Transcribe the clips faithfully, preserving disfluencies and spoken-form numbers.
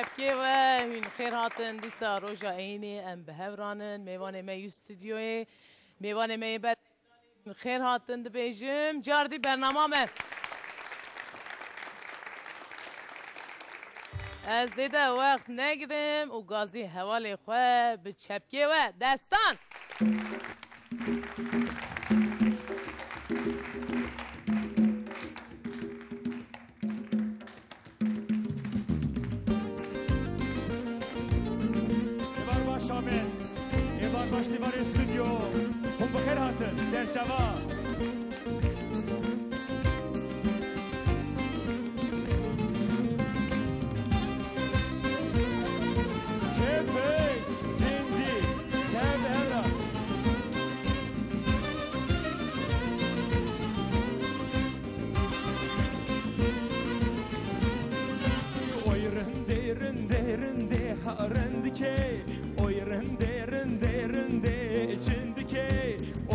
Çepkê we, hûn xêr hatin. Dîsa roja ênê em bi hev ranin. Mêvanê me yû stûdyoyê. Mêvanê me yê ber Xêr hatin dibêjim. Cardî bernama me. Ez zêde wext negirim û gazî hevalê xwe bi çepkê we. Destan! Êvar baş Amed. Êvar baş dîvarê stûdyo. Hûn bi xêr hatin. Serçava. Çepik, zindî, tev evra. Oy rindê, rindê, rindê, ha rindikê. Oy rindê, rindê, rindê, çindikê.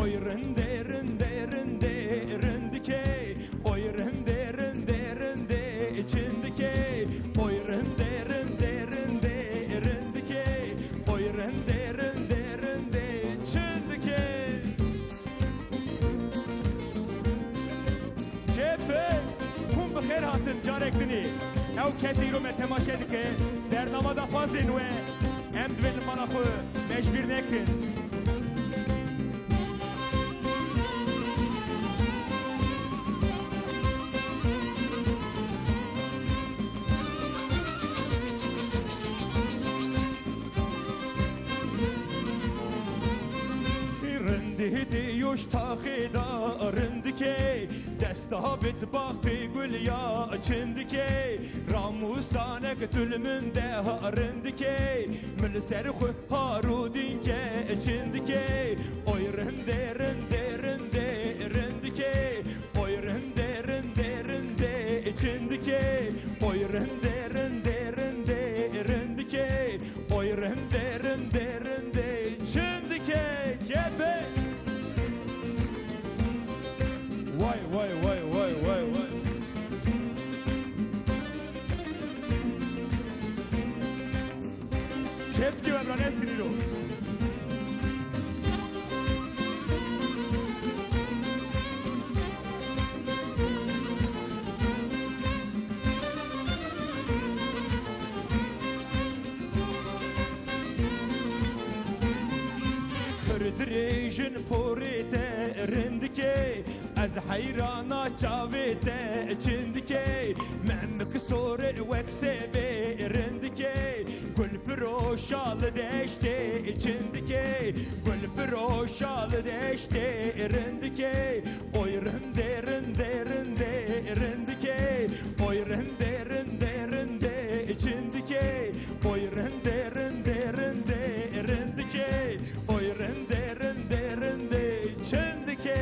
Oy rindê, rindê, rindê, rindikê. Oy rindê, rindê, rindê, çindikê. Oy rindê, rindê, rindê, rindikê. Oy rindê, rindê, rindê, çindikê. Çepik, hûn bi xêr hatin carek dinê. Ew kesê îro me temaşe dike, bernama daxwazên we. Em divê li mala xwe mecbîr nekin. Rindî di yoş taxê da rindikê, desta bit baqê gul ya çindikê, ramûsanek tu li min de ha rindikê, min li ser xwe harûdîn ke çindikê, oy rindê, rindê, rindê, rindikê, oy rindê, rindê, rindê, çindikê, oy rindê, rindê, rindê, rindikê. Oy rindê, rindê, rindê, çindikê, çepik. Vay, vay, vay, vay, vay, vay. Çepkê we bira, ne eskirî lo. Pir dirêjin porê te rindikê, ez heyrana çavê te çindikê. Memik sorê wek sêvê rindikê, gul firoşa li deştê çindikê, gul firoşa li deştê rindikê. Oy rindê, rindê, rindê, rindikê. Oy rindê, rindê, rindê, çindikê. Oy rindê, rindê, rindê, rindikê. Oy rindê, rindê, rindê, çindikê.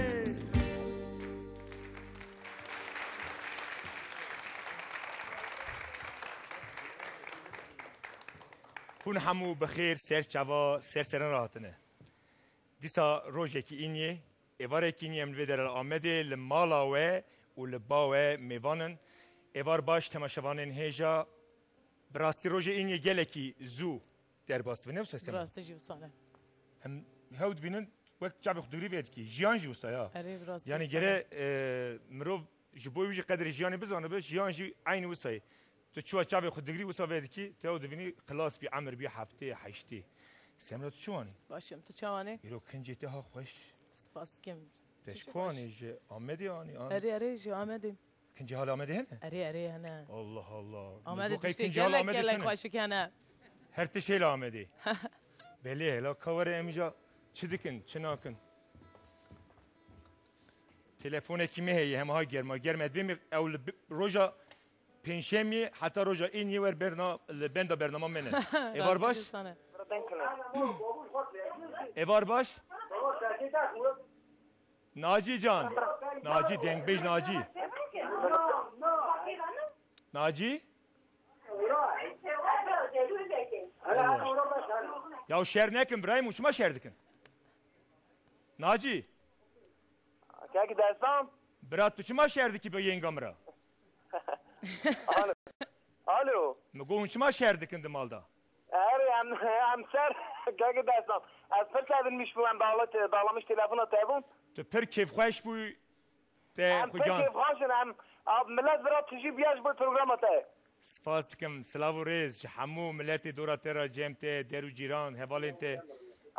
Hûn hemû bi xêr, ser çava, ser serên re hatine. Dîsa rojekî îniyê, êvarekî îniyê em li vê derê li Amedê, li mala we û li ba we mêvan in. Êvar baş temaşevanên hêja, bi rastî rojê îniyê gelekî zû derbas dibin, ne wisa Sema? Bi rastî jî wisa ne. Em hew dibînin wek çavê xwe digirî vê dikî. Jiyan jî wisa ya. Erê, bi rastî. Yanî wisa gere, ne, e, mirov ji bo wî jî qedrê jiyanê bizanibe, jiyan jî eynî wisa ye. Tu çiwa çavê xwe digirî wisa vê dikî, tu ew dibînî xilas bî, emir bî heftê, heştê. Semra, tu çi wanî? Baş im, tu çawan î? Îro kincê te ha xweş. Spas dikim. Te ji ku anî? Ji Amedê anî, an? Erê, erê, ji Amedê. Kincê hala Amedê hene? Erê, erê, hene. Allah Allah. Amedê tiştê gelek, gelek xweşik hene. Her tişt hêla Amedê. Belê, hela ka were em îja çi dikin, çi nakin? Telefonekî me heye, hema ha germa germ e. Divê min ew li bi-, roja pêncşemiyê heta roja êniyê wer berna-, li benda bernama me ne. Êvar baş? Êvar baş? Nacî can. Nacî, dengbêj Nacî. Nacî? Allah. Ya şer nekin birayê min, çima şer dikin? Nacî. Kek Destan. Bira, tu çima şer dikî bi yenga min re? Alo. Min got hûn çima şer dikin di mal de? Erê, em, em ser, kekê Destan. Ez pir sevinmiş bûm, em bağla-, bağlamış telefona te bûm. Tu pir kêfxweş bû, te Em pir xucan. Kêfxweş in, em, a, millet vira tijî biya ji bo programa te. Spas dikim, silav û rêz ji hemû miletê dora te re, cem te, der û cîran, hevalên te.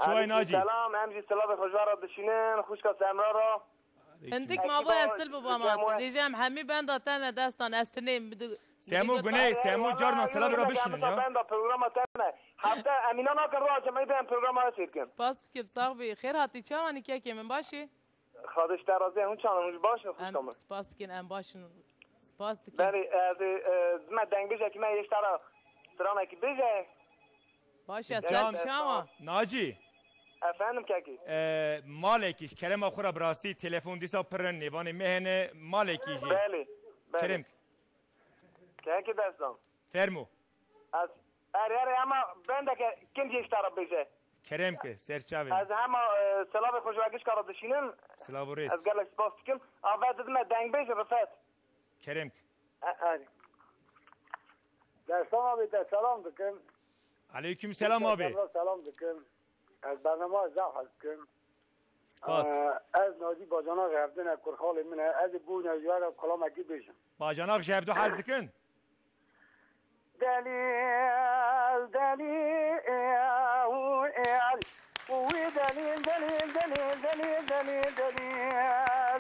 Çawa Aleyküm Nacî? Selam, em jî silavê xwe ji we re dişînin, xwişka Semra re. Hindik ma bo ez sil bibama. Dêje em hemî benda te ne Destan, ez tinê. Semo guney, Semo carna silavê re bişînin ya. Benda programa te ne. Hefte em îna nakin roja cemê de em programa sêr kin. Spas dikim, sax bî. Xêr hatî, çawanî kekê min, başî? Xwedê ji te razî, hûn çawan, hûn ji baş in, xwişka min? Em spas dikin, em baş in. Spas dikin. Belê, ez ê, e, dime dengbêjekî me yê ji te re stranekî bêje. Baş e, Can, ser çawa? Nacî. Efendim kekî. E, malekî, ji kerema xwe re bi rastî telefon dîsa pir in, nêvanê me hene, malekî jî. Belê, belê. Kerem. Kekî Destan. Fermo. Ez, erê, erê, hema bendeke kin jî ji te re bêje. Kerem ke, ser çavê min. Ez hema, e, silavê xwe ji we gişka re dişînim. Silav û rêz. Ez gelek spas dikim. A ve didime dengbêj Rifet. Kerem ke. E, erê. Destan abi te selam dikim. Aleyküm selam abi. Te selam dikim. Ez bernama zaf hez dikim. Spas. Ee, ez Nacî Bacanak hevdine kurxalê min e. Ez ê bûne ji we re kulamekî bêjim. Bacanak ji hevdu hez dikin? Delîl, delîl, û el. Wî delîl, delîl, delîl, delîl, delîl, delîl,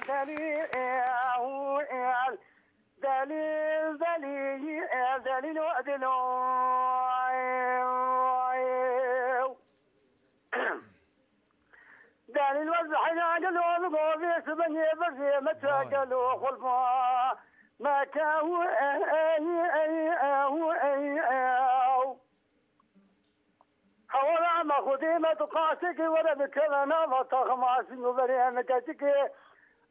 delîl, û el. Delîl, delîl, delîl, û delîl, û el. Delîl wezî heyna gelo li govê sibinê bizê me te Vay. Gelo xulfa me ke û ey, ey, ey, ey, û ey, ew. Hewara me xwedê me tu qasekê were bikeve nava taxmasî û verê me keçikê.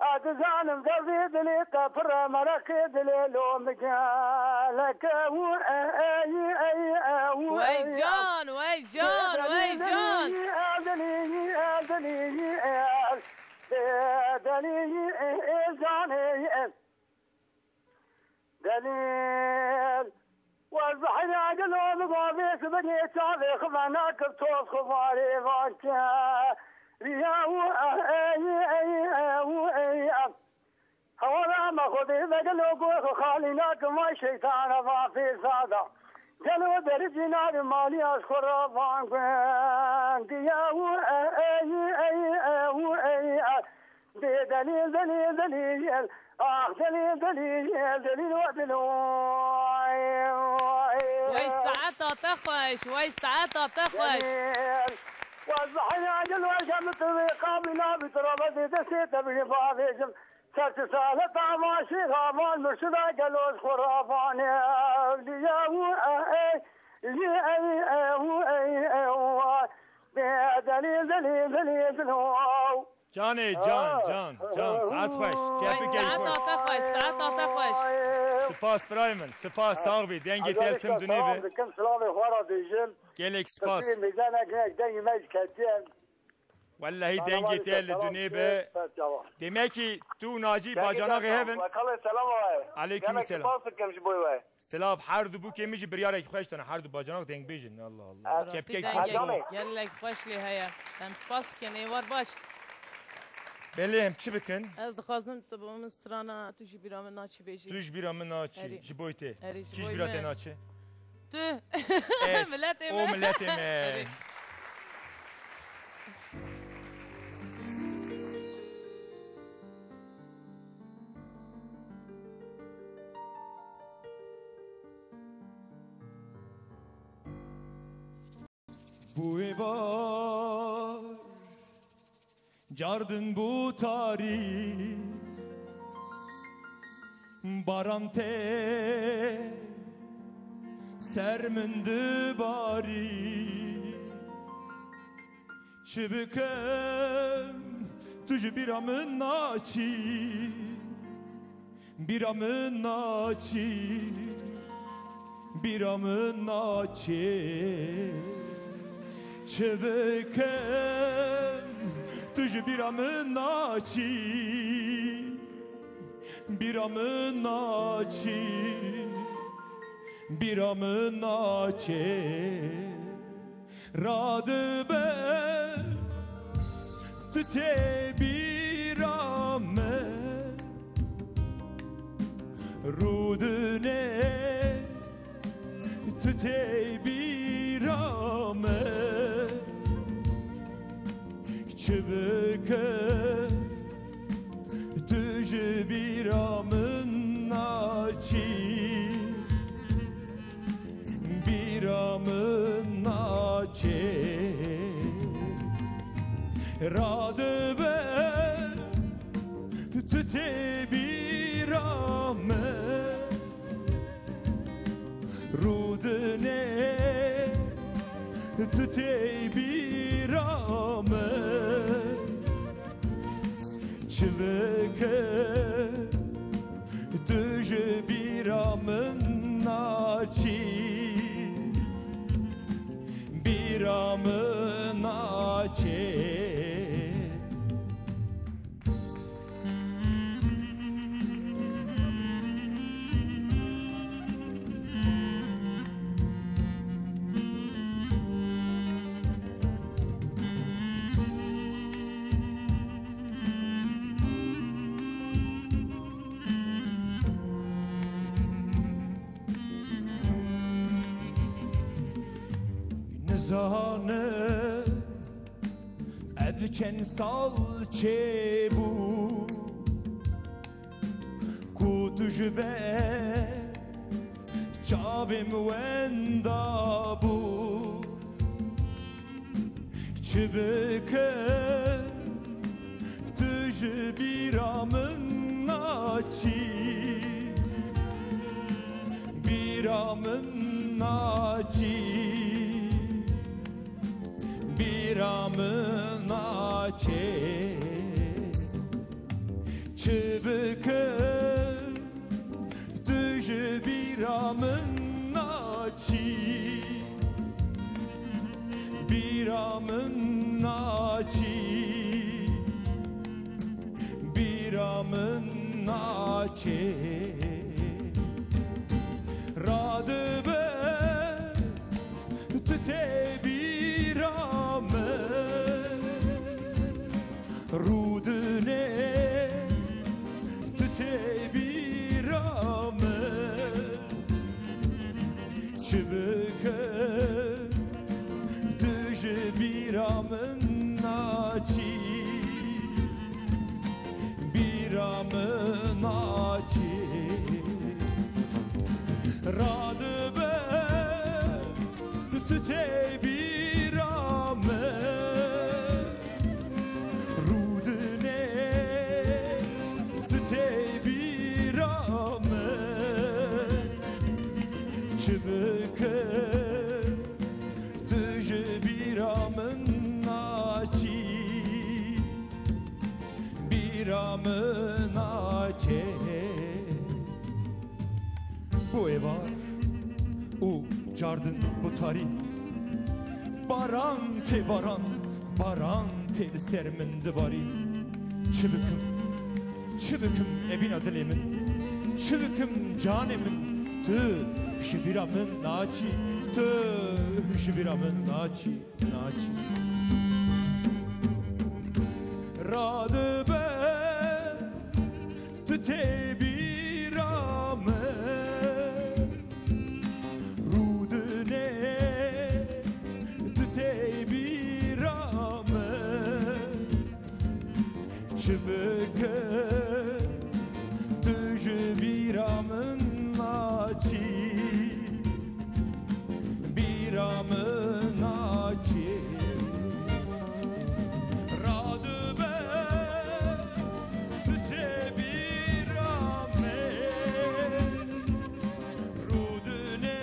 Ez dizanim derdê dilê te pir e, mereqê dilê lo min gelek e, û ey, ey, ey, û Wey ey, can, wey can, wey can. Delî, delî, delî, delî, delî, Delîl. Wezî heyna gelo li bavê sibinê çavê xwe nakim toz xwe varê van ke. Riya û ey, ey, ey, û ey, ey. Hewara me xwedê vegelo goy xwe xalî nakim vay şeytana va fêsada. Gelo derijî navê malî ez xwe ra van gund. Diya û ey, ey, ey, û ey, ey. Bê delîl, delîl, delîl. Ax delîl, delîl, delîl, we delîl. Wey saeta te xweş, wey saeta te xweş. Delîl. Wezî heyna gelo ez hem tu wê qabî nabî tu ra bezê destê te bigê bavêjim. Serçe sale tava şêx avan murşida gelo ji xwe ravan ewliya û ey, ey, ey, û ey, ey, û ey. Bê delîl, delîl, delîl, delîl. Canê can, can, can, saet xweş. Wey, çepik saeta te xweş, saeta te xweş. Spas birayê min, spas, sax bî, dengê te li tim dunê be. Dikim, silavê xwe re dêjim. Gelek spas. Dengê me ji ketiye. Wellahî dengê te li dunê be. Demekî tu û Nacî bacanaxê hev in. Kalê selam we. Aleyküm selam. Spas dikim ji bo we. Silav, her du bûkê min jî biryarek xweş dane. Her du bacanak dengbêj in. Allah Allah. Çepkek xweş. Gelek xweş lê heye. Em spas dikin. Êvar baş. Belê em çi bikin? Ez dixwazim tu bi min strana tu ji bîra min naçî bêjî. Tu ji bîra min naçî. Erê. Ji boy te. Erê, ji boy me. Kî ji bîra te naçe? Tu. Ez. Miletê me. O miletê me. Erê. Bû êvar, cardin bû tarî, baran tê ser min dibarî. Çi bikim, tu ji bîra min naçî. Bîra min naçî, bîra min naçî. Çi bikim, tu ji bîra min naçî. Bîra min naçî. Bîra min naçe, radibe, tu tê bîra min. Rûdine, tu tê bîra min. Çi bikim, tu ji bîra min naçî. Bîra min naçe, radibe, tu tê bîra min. Rûdine, tu tê bîra min. Çi bikim, tu ji bîra min naçî. Bîra min naçe. Nizanim ev çend sal çêbû, ku tu ji ber çavên wenda bû. Çi bikim, tu ji bîra min naçî. Bîra min naçî. Bîra min naçe. Çi bikim, tu ji bîra min naçî. Bîra min naçî. Bîra min naçe. Radibe, tu tê bîra min. Rûdine, tu tê bîra min. Çi bikim, tu ji bîra min naçî. Bîra min naçî. Radibe, tu tê bîra min. Rûdine, tu tê bîra min. Çi bikim, tu ji bîra min naçî. Bîra min naçe. Bû êvar û cardin bû tarî. Baran tê baran, baran tê li ser min dibarî. Çi bikim, çi bikim evîna dilê min? Çi bikim canê min? Tu ji bîra min naçî, tu ji bîra min naçî. Naçî. Radibe, tu tê bîra min. Rûdine, tu tê bîra min. Çi bikim, tu ji bîra min naçî. Bîra min naçî. Radibe, tu tê bîra min. Rûdine,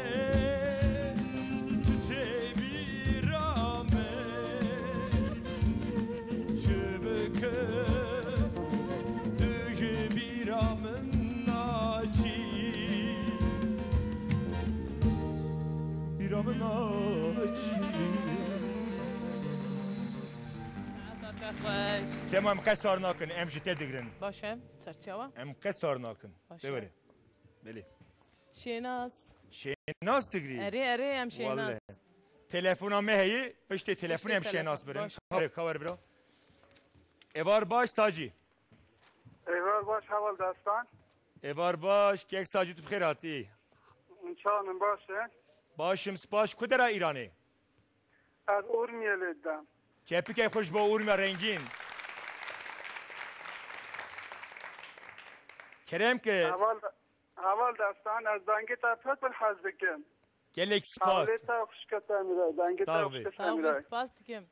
tu tê bîra min. Çi bikim, tu ji bîra min naçî. Bîra min naçî. Sema, em qesar nakin, em ji te digirin. Baş e, serçawa. Em qesar nakin. Baş e. Te were. Belê. Şênas. Şênas digirî? Erê, erê, em Şênas. Wallahî. Telefona me heye, piştê telefonê em Şênas birin. Baş. Ka wer bira. Êvar baş Sacî. Êvar baş Heval Destan. Êvar baş, kek Sacî, tu bi xêr hatî. Çawa min baş e? Baş im, spas. Ku dera Îranê? Ez Urmiyê lê didim. Çepikek xwe ji bo Urmiya rengîn. Kerem ke. Heval, Heval Destan, ez dengê te pir pir hez dikim. Gelek spas. Hewlê te xwişke te mirayê. Dengê te xwişke te mirayê. Sağ ol, spas dikim.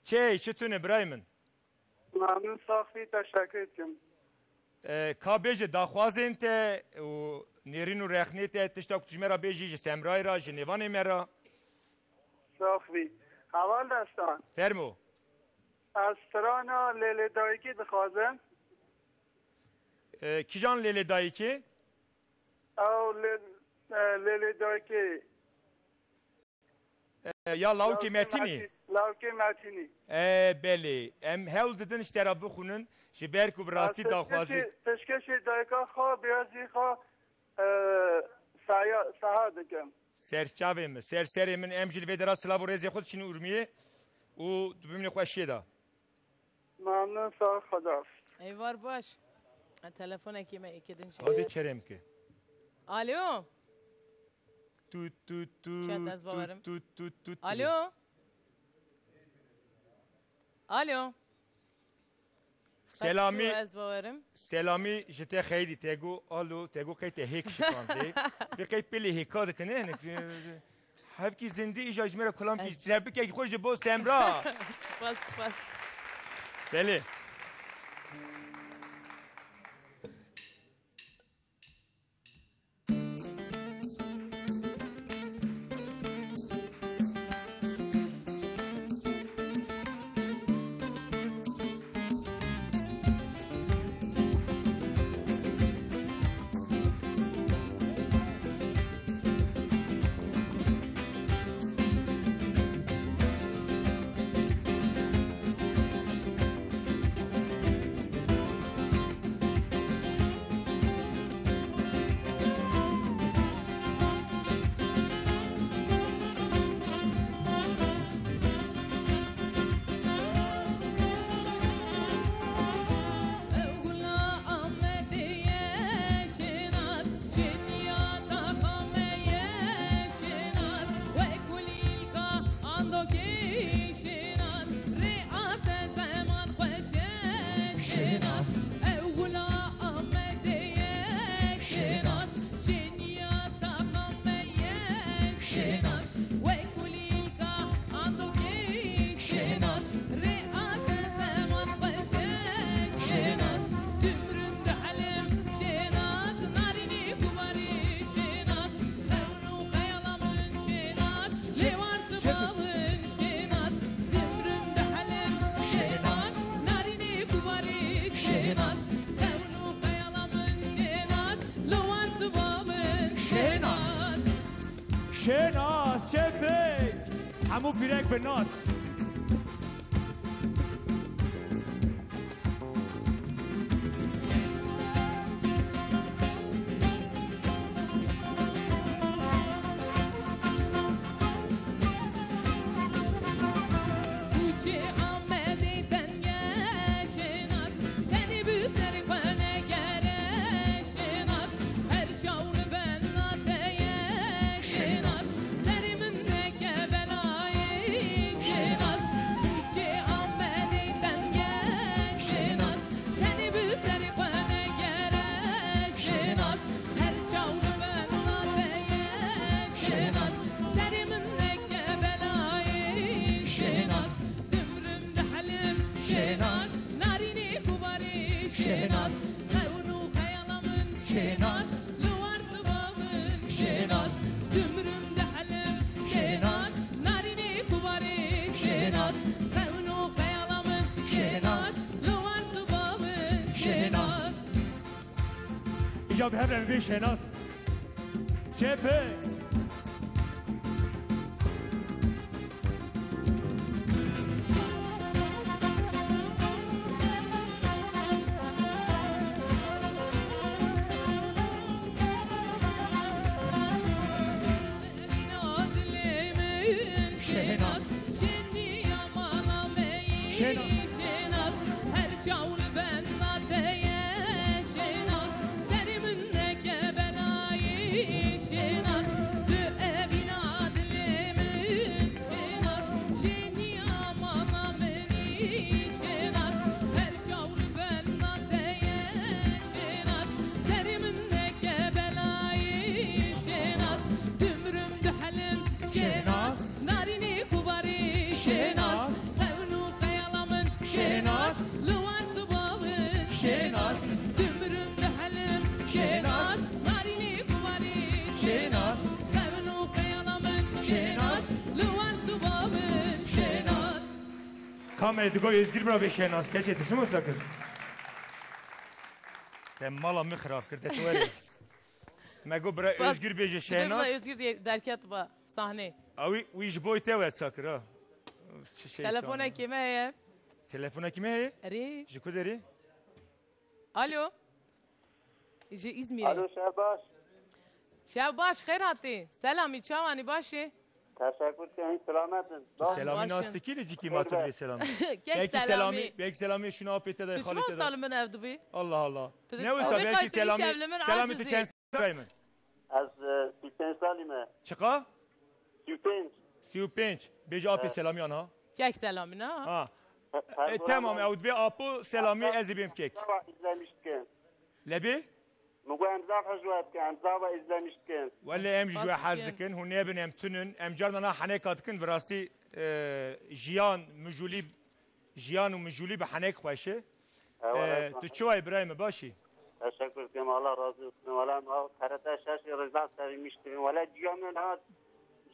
Çê, çi tune birayê min? Memnun, sax bî, teşekkür dikim. E, ka bêje daxwazên te û nêrîn û rexnê te, tişta ku tu ji me re bêjî, ji Semrayê re, ji nêvanê me re. Sax bî. Heval Destan. Fermo. Ez strana Lêlê Dayikê dixwazim. E, kîjan Lêlê Dayikê? Ew Lê-, e, Lêlê Dayikê. E, ya lawikê Metînî? Lawikê Metînî. E, belê. Em hewl didin ji te re bixwînin, ji ber ku bi rastî daxwazî. Pêşkêşê, pêşkêşê dayika xwe, bêyazî xwe, e, seha, seha dikim. Ser çavê min, ser serê min, em jî li vê dera silav û rêzê xwe dişînin Urmiyê û tu bimînî xweşiyê de. Memnun, sağ ol, Xwedahafîz. Êvar baş. E, telefonekî me êkê din jî. Hadi kerem ke. Alo. Tut, tut, tut, Çet, ez bawerim. Tut, tut, tut, tut. Alo. Alo. Selamî. Qet çû, ez bawerim. Selamî ji te xeyrî, te got alo, te got qey te hêk şikandê. Vê qey pêlê hêka dikine, hinek, hevkî zindî îja ji me re kulam kî. Ez çepikek xwe ji bo Semra. Spas, spas. Belê. Şênas. Ew gula Amedê ye şênas. Şênas. Şêniya taxa me ye şênas. Wek kulîlka andokê şênas. Rê ate zeman xweş e şênas. Dimrim dihelim şênas. Narînê kubarê şênas. Xewn û xeyala min şênas. Lêwan siba min şênas. Dimrim dihelim şênas. Narînê kubarê şênas. Xewn û xeyala min şênas. Lêwan siba min şênas. Şênas, çepik. Hemû pîrek bi nas. Kuçê Amedê denge şênas, tenê bi serê xwe negere şênas, her çaw li benda te ye şênas. Serê min neke belayê şênas. Kuçê Amedê denge şênas. Tenê bi serê xwe negere şênas. Her çaw li benda te ye şênas. Serê min neke belayê şênas. Dimrim dihelim şênas. Narînê kubarê şênas. Xewn û xeyala min şênas. Li war siba min şênas. Dimrim dihelim şênas. Narînê kubarê şênas. Xewn û xeyala min şênas. Li war siba min şênas. Îca bi hev re bibê şênas. Çepik. Şênaz. Şênaz, her çawl benda te ye Şênaz, serê min neke belayê Şênaz, tu evîna dilê min Şênaz, jêniya mama min î Şênaz, her çawl benda te ye Şênaz, serê min neke belayê Şênaz, dimrim dihelim Şênaz, Şênaz. Narînê kubarê Şênaz. Şênaz. Xewn û xeyala min Şênaz. Şênaz. Li wan dibabin Şênaz. Dimrim dihelim Şênaz. Şênaz. Narînê kubarê Şênaz. Şênaz. Xewn û xeyala min Şênaz. Şênaz. Li wan dibabin Şênaz. Şênaz. Kamê tu got Özgür bira bê Şênaz. Keçê tu çima wisa kir? Te mala min xirab kir, te tu were. Me got bira Spas. Özgür bêje Şênaz. Bira Özgür diye derket ba. Sahnê. A wî, wî ji bo te wesa kir, ha. Çi şey Telefonekî me heye. Telefonekî me heye? Erê. Ji ku derê? Alo. Ji Îzmîrê. Alo, şev baş. Şev baş, xêr hatî. Selamî, çawanî, baş î? Teşekkür ederim, selamet in. Tu Baş. Selamî Baş nas in. Dikî li cîkî Xêr ma tu be. Dibê selamî. Kek belkî selamî. Selamî, belkî selamî şuna apê te de Tu xalî çima te de. Salin bin ev dibî? Allah Allah. Tu Ne dê wisa Abi belkî Fatih selamî, Şevli min selamî tu acizî. Çend Bey min. Ez, e, sî û pênc salî me. Çiqa? Sî û pênc. Sî û pênc. Bêje apê Evet. Selamî ana. Kek selamî na. Ha. He-, E, tamam, ew divê apo selamî ez ê bêm kek. Zava izlemiş dikin. Lebê? Min got em zaf hej we dikin, em zava izlemiş dikin. Wele em ji we Spas hez dikin. Dikin. Hûn nebin em tunin. Em carna na heneka dikin. Bi rastî, e, jiyan, mijûlî, jiyan û mijûlî bi henek xweş e. Eyvallah. E, tu çi wayî birayê min, baş î? Teşekkür ederim. Allah razı olsun. Wala ma T R T şeş rêza sevinmiş dibim. Wala ciya min ha,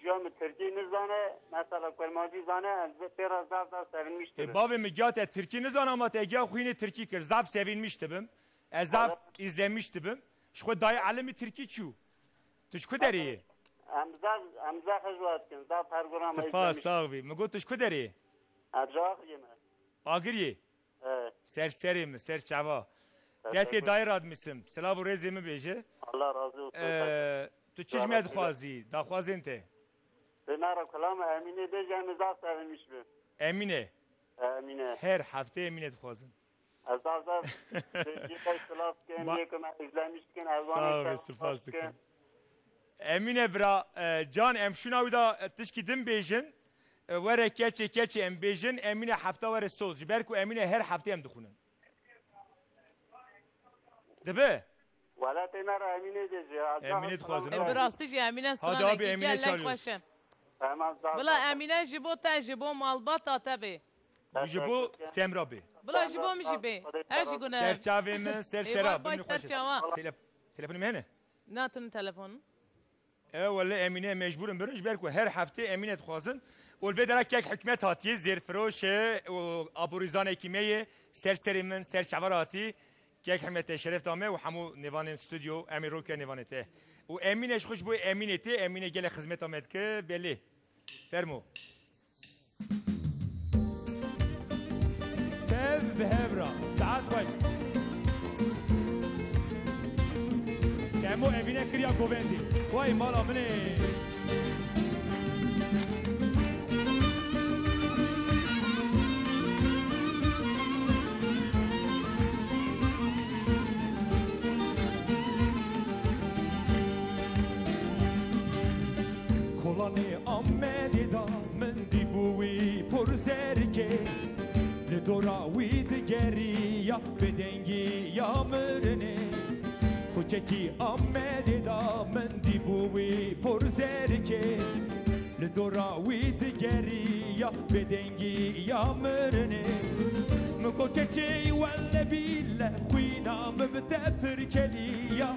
ciya min Tirkî nizane, mesela Kurmancî zane, ez pê re zaf zaf sevinmiş E, dibim. Bavê min giya te Tirkî nizane ama te giya xwînê Tirkî kir. Zaf sevinmiş dibim. Ez zaf Wala izlemiş dibim. Ji xwe dayê elimî Tirkî çû. Tu ji ku derê yê? Em zaf, em zaf hej we dikin. Zaf her gura me Spas, izlemiş. Sağ bî. Min got tu ji ku derê yê? Ez ji Agiriyê me. Agiriyê? Evet. Ser serê min, ser çava. Teşekkür. Destê dayê radimîsim. Silav û rêzê min bêje. Allah razı olsun. Ee, tu çi ji me dixwazî? Daxwazên te? Bi me re kulama Emîne bêje, em zaf sevinmiş bin. Emîne. Emîne. Her hefte Emîne dixwazin. Ez zaf zaf Tirkî silav dikim, Ma- yê ku me izlemiş dikin, ez Sağ ol, spas dikim. Emîne bira, e, can em şûna wî da, e, tişkî din bêjin. E, were keçê keçê em bêjin, Emîne hefta were soz. Ji ber ku Emîne her heftê em dixwînin. Dibe? Wela tê me re Emîne dê jî. Emîne dixwazin, E, bi rastî jî Emîne stranekî gelek xweş e. Tamam, sağ ol. Bila Emîne ji bo te, ji bo malbata te bê. Ji bo Semra bê. Bila ji bo min jî bê. Her jî gune. Ser çavê min, ser sera, Eyvallah, bimî ser xweş e. Çawa. Telef-, telefonê me hene? Na, tu telefon. E, wele Emîne mecbûr in birin, ji ber ku her heftê Emîne dixwazin. Û li vê dera kek Hikmet hatiye, zêrfiroş e û aborîzanekî me ye, ser serê min, ser çava re hatî. Kek Hikmet te şeref da me û hemû nêvanên stûdyo, em ê rokê nêvanê te. Û Emîne ji xwe ji bo Emîne tê, Emîne gelek xizmeta me dike, belê. Fermo. Tev bi hev re. Saet xweş. Semo Emîne kiriya govendê. Vay mala min ê. Kolanê Amedê da min dîbû wî pir zerkê. Li dora wî digeriya bêdengî ya mirinê. Koçekî Amedê da min dîbû wî pir zerkê. Li dora wî digeriya bêdengî ya mirinê. Min got keçê welle bîle xwîna min bi te pir keliya.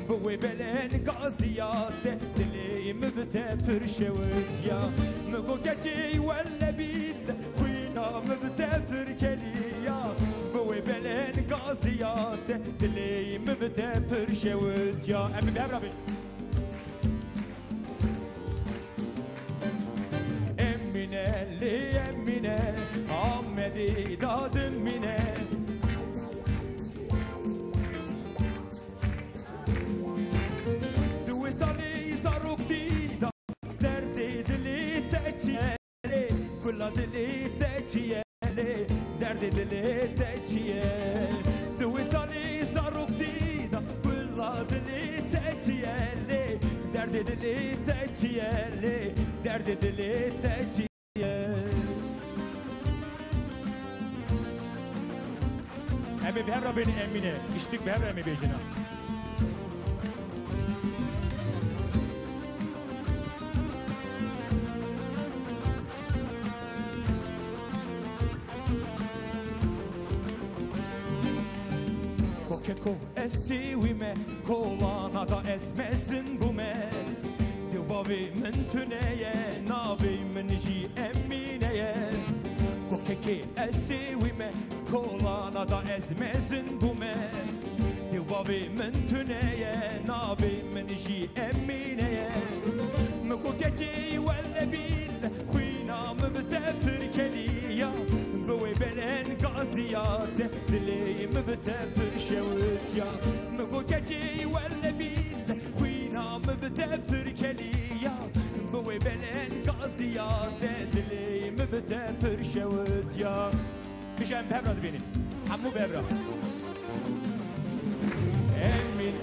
Bi wê belengazî ya te dilê min bi te pir şewitiya. Min got keçê welle bîle xwîna min bi te pir keliya. Bi wê belengazî ya te dilê min bi te pir şewitiya. Em bi hev re bin. Emîne lê Emîne, Amedê da dimîne. Di wisalê zaroktî da derdê dilê te çi ye lê, gula dilê te çi ye lê, Te çi ye? Di wîsalî zarokî de, gula dilê te çi ye lê? Derdê dilê te çi ye lê? Derdê dilê te çi ye? Em ê bi hev re bên Emîne. Îştik bi hev re em ê bêjin ha. Kokeko ez sêwî me, kolana da ez mezin bûme. Dê û bavê min tune ye, navê min jî Emîne ye. Kokekê ez sêwî me, kolana da ez mezin bûme. Dê û bavê min tune ye, navê min jî Emîne ye. Min got keçê welle bîle, xwîna min bi te pir keniya. Bi wê belen gaziya te, dilê min bi te pir şewitiya. Min got keçê welle bîle, xwîna min bi te pir keniya. Bi wê belen gaziya te, dilê min bi te pir şewitiya. Bijan bi hev re dibînin. Hemû bi hev re. Emîn.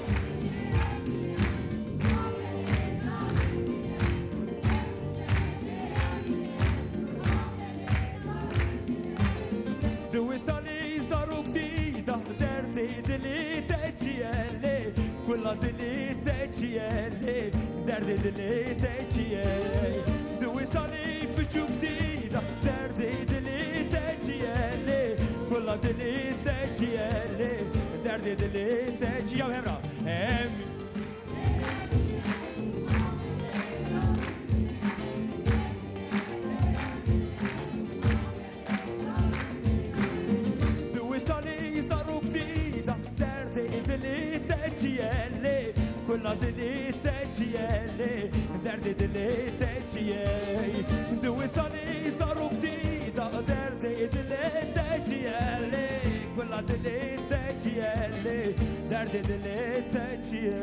Di wîsalî zaroktî de, derdê dilê te çi ye lê? Gula dilê te çi ye lê? Derdê dilê te çi ye? Di wîsalî piçûktî de, derdê dilê te çi ye lê? Gula dilê te çi ye lê? Derdê dilê te çi ye? Ya hev re. Em Di wîsalî zaroktî de, derdê dilê te çi ye lê? Gula dilê te çi ye lê? Derdê dilê te çi ye? Di wîsalî zaroktî de, derdê dilê te çi ye lê? Gula dilê te çi ye lê? Derdê dilê te çi ye?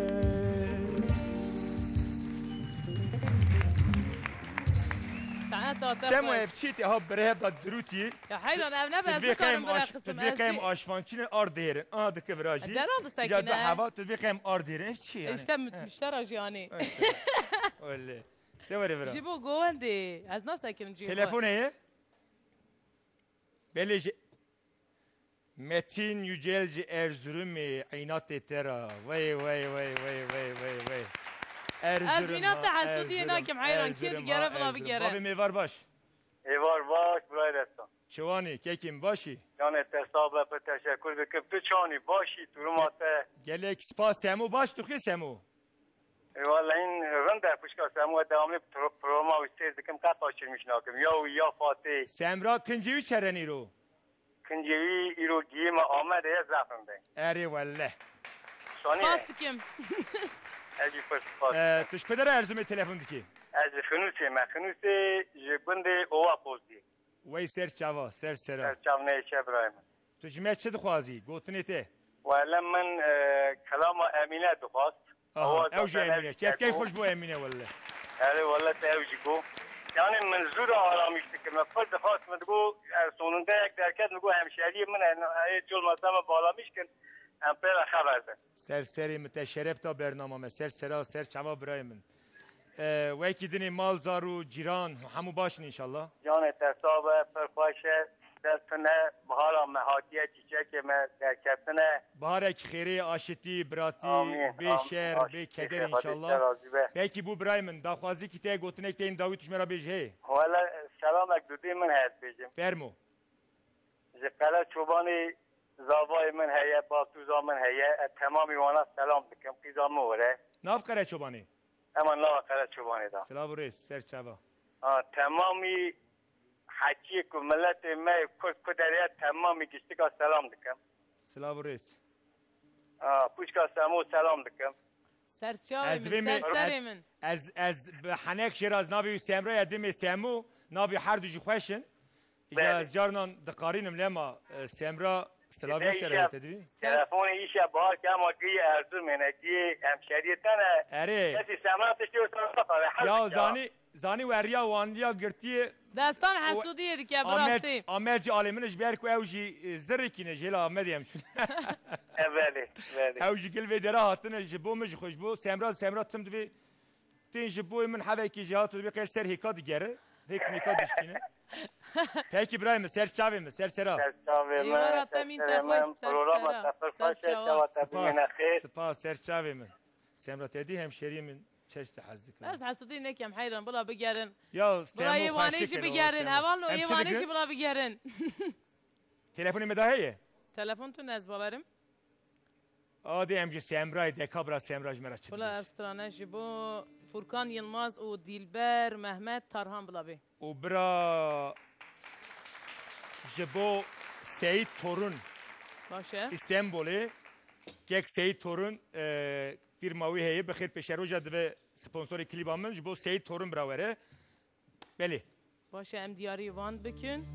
Saneta te Semo xweş. Ev çi tê ha birê hev da dirûtî. Ya heyran, ev nebe, ez nikarim bira xistim. Tu dibê qeyim aşvançîne ar dihêrin. Aha dike vira jî. Deran disekine. Îca da heva tu dibê qeyim ar dihêrin. Ev çi yani? İşte mutmuşlar a jiyanê. Öyle. De were vira. Ji bo govendê, ez nasekirim cî. Telefon heye? Belê ji Metin Yücel ji Erzurumê, eynatê te ra. Vay, vay, vay. Erzurum. Ez mîna te hesûdiyê nakim, heyran, kê digere, bila bigere. Bavê mêvar baş. Êvar baş, birayê destan. Çiwanî, kekî min başî? Canê te sax be, pir teşekkür dikim. Tu çanî, başî, duruma te? Gelek spas, Semo baş, tu xê Semo? Ê, wele hîn rind e, pişka Semo, ez dewamlî pro-, programa wî sêr dikim, qet qaçirmîş nakim. Ya wî, ya Fatê. Semra kincê wî çere nîro? Kincê wî îro gihî me Amedê ye, zef rind e. Erê wele. Şanî ye. Spas dikim. Ez jî pir spas dikim. E, tu ji ku derê Erzurumê telefon dikî? Ez ji Xinûsê me. Xinûsê ji gundê Ova Poziyê. Wey ser çava, ser sera. Ser çav neyşe birayê min. Tu ji me çi dixwazî? Gotinê te. Wele min, e, kelama Emîne dixwast. Aha, ew jî Emîne. Çepkey xweş bo Emîne wele. Erê wele te ew jî go. Yani min zû de aramîş dikim. Me pir dixwast, min digo, e, sonunda yek derket, min go hemşeriyê min e, ê col mesela me balamîş kin, em pê re xeber din. Ser serê min, te şeref da bernama me. Ser sera, ser çava birayê min. E, wekî dinê mal, zar û cîran, hemû baş in înşallah. Canê te sax be, pir xweş e. Ser tune, bahara me hatiye, çîçekê me derketine. Baharek xêrê, aşitî, biratî, bê şer, bê keder înşallah. Belkî bû birayê min, daxwazîkî te, gotinek te yên dawî tu ji me re bêjî heye? Wele selamek dudê min heye dibêjim. Fermo. Ji Qere Çobanê zavayê min heye, baltûza min heye, ez temamî wana selam dikim, qîza min were. Nav Qere Çobanê? Ema nava Qere Çobanê da. Silav û rêz, ser çava. Ha, temamî heçiyê ku miletê me yê Kurd ku derê ye, temamî giştika selam dikim. Silav û rêz. Ha, pûçka Semo selam dikim. Ser çavê min, ser serê min. Ez, ez bi henek jê re ez navê wî Semra ye, dimê Semo, navê her du jî xweş in. Îja ez carinan diqarînim lema, e, Semra silavî te re te dibî? Telefonê îşe bahar ke ema giyê Erzurumê ne, giyê hemşeriyê te ne. Erê. Kesî Semra tiştê wisa nafare, her Ya zanî, Zanî we riya wan ya girtiye. Destan hesûdiyê dike bi Amed, rastî. Amed jî alê min ji ber ku ew jî, e, zirrikî ne, jêla Amedê em çûn. E, belê, belê. Ew jî gil vê dera hatine ji bo min, ji xwe, ji bo Semra, Semra tim divê tên ji bo min hevekî jî hat û divê qel ser hêka digere. Hêk mêka dişkîne. Pekî birayê min, ser çavê min, ser sera. Ser çavê min, Êwara ser te mîn serê te xweş, min, ser programa sera, te pir ser xweş e, çawa. Çawa te bimîne Spas, xêr. Spas, ser çavê min. Semra te dî hemşeriyê min çeşte hez dikim. Ez hesûdî nekem heyran, bila bigerin. Ya, Bila Semo yê Wanê xweşik jî e, bigerin. Semo. Hevalno Em yê çi Wanê dikin? Jî bila bigerin. Telefonê me de heye? Telefon tu ne ez bawerim. Adê em ji Semrayê deka bira Semra ji me re çi Bila dibêje? Ev strane ji bo Furkan Yilmaz û Dilber Mehmet Tarhan bila bê. Û bira ji bo Seyîd Torun Baş e. Îstenbolê. Kek Seyîd Torun, e, firma wî heye, bi xêr pêşeroja dibe sponsorê klîba min, ji bo Seyîd Torun bira were. Belê. Baş e, em diyarî wan bikin.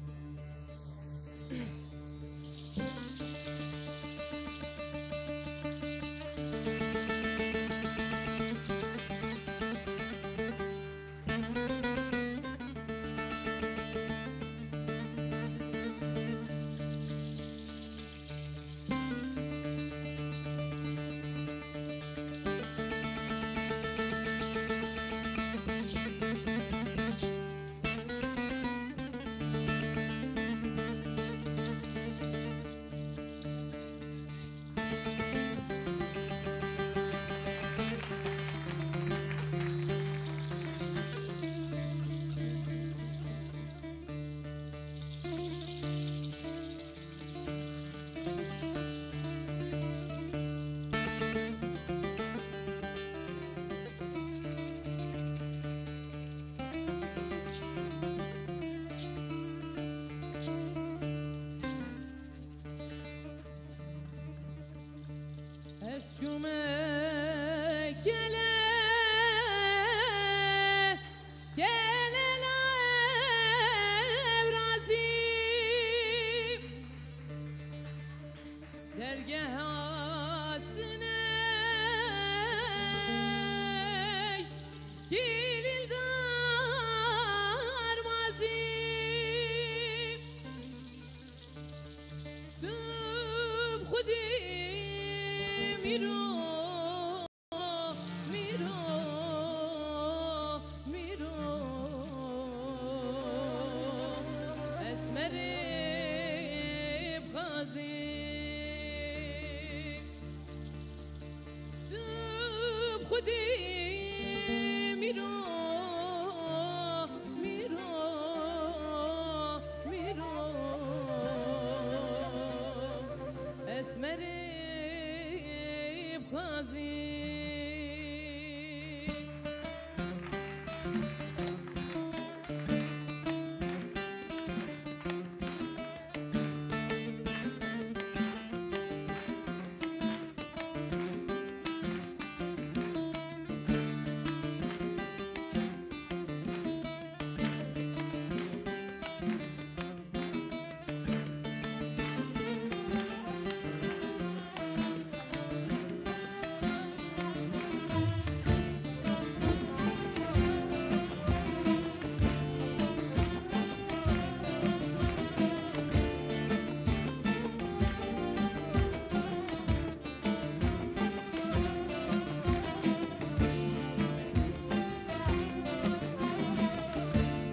Ez çûme kele, kele la evrazî. Dergeha siney, kilîl darmazî. Tu bi xwedî mîro, mîro, mîro, Esmerê bixwazî. Tu bi xwedî mîro, mîro, mîro, Esmerê bixwazî.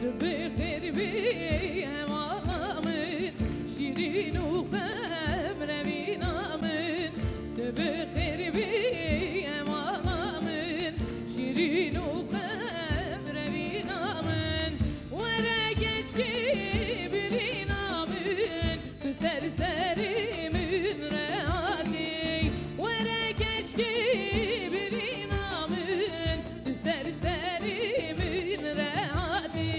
Tu bi xêr bî hevala min, şîrîn û xemrevîna min. Tu bi xêr bî hevala min, şîrîn û xemrevîna min. Were keçkê birîna min, tu ser serê min re hatî. Were keçkê birîna min, tu ser serê min re hatî.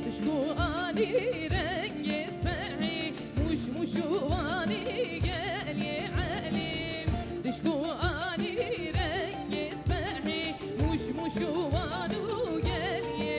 Tişko alî rengê spehî, mûş mûş û wanî gelê Elî. Tişko alî rengê spehî, mûş mûş û wan û gelê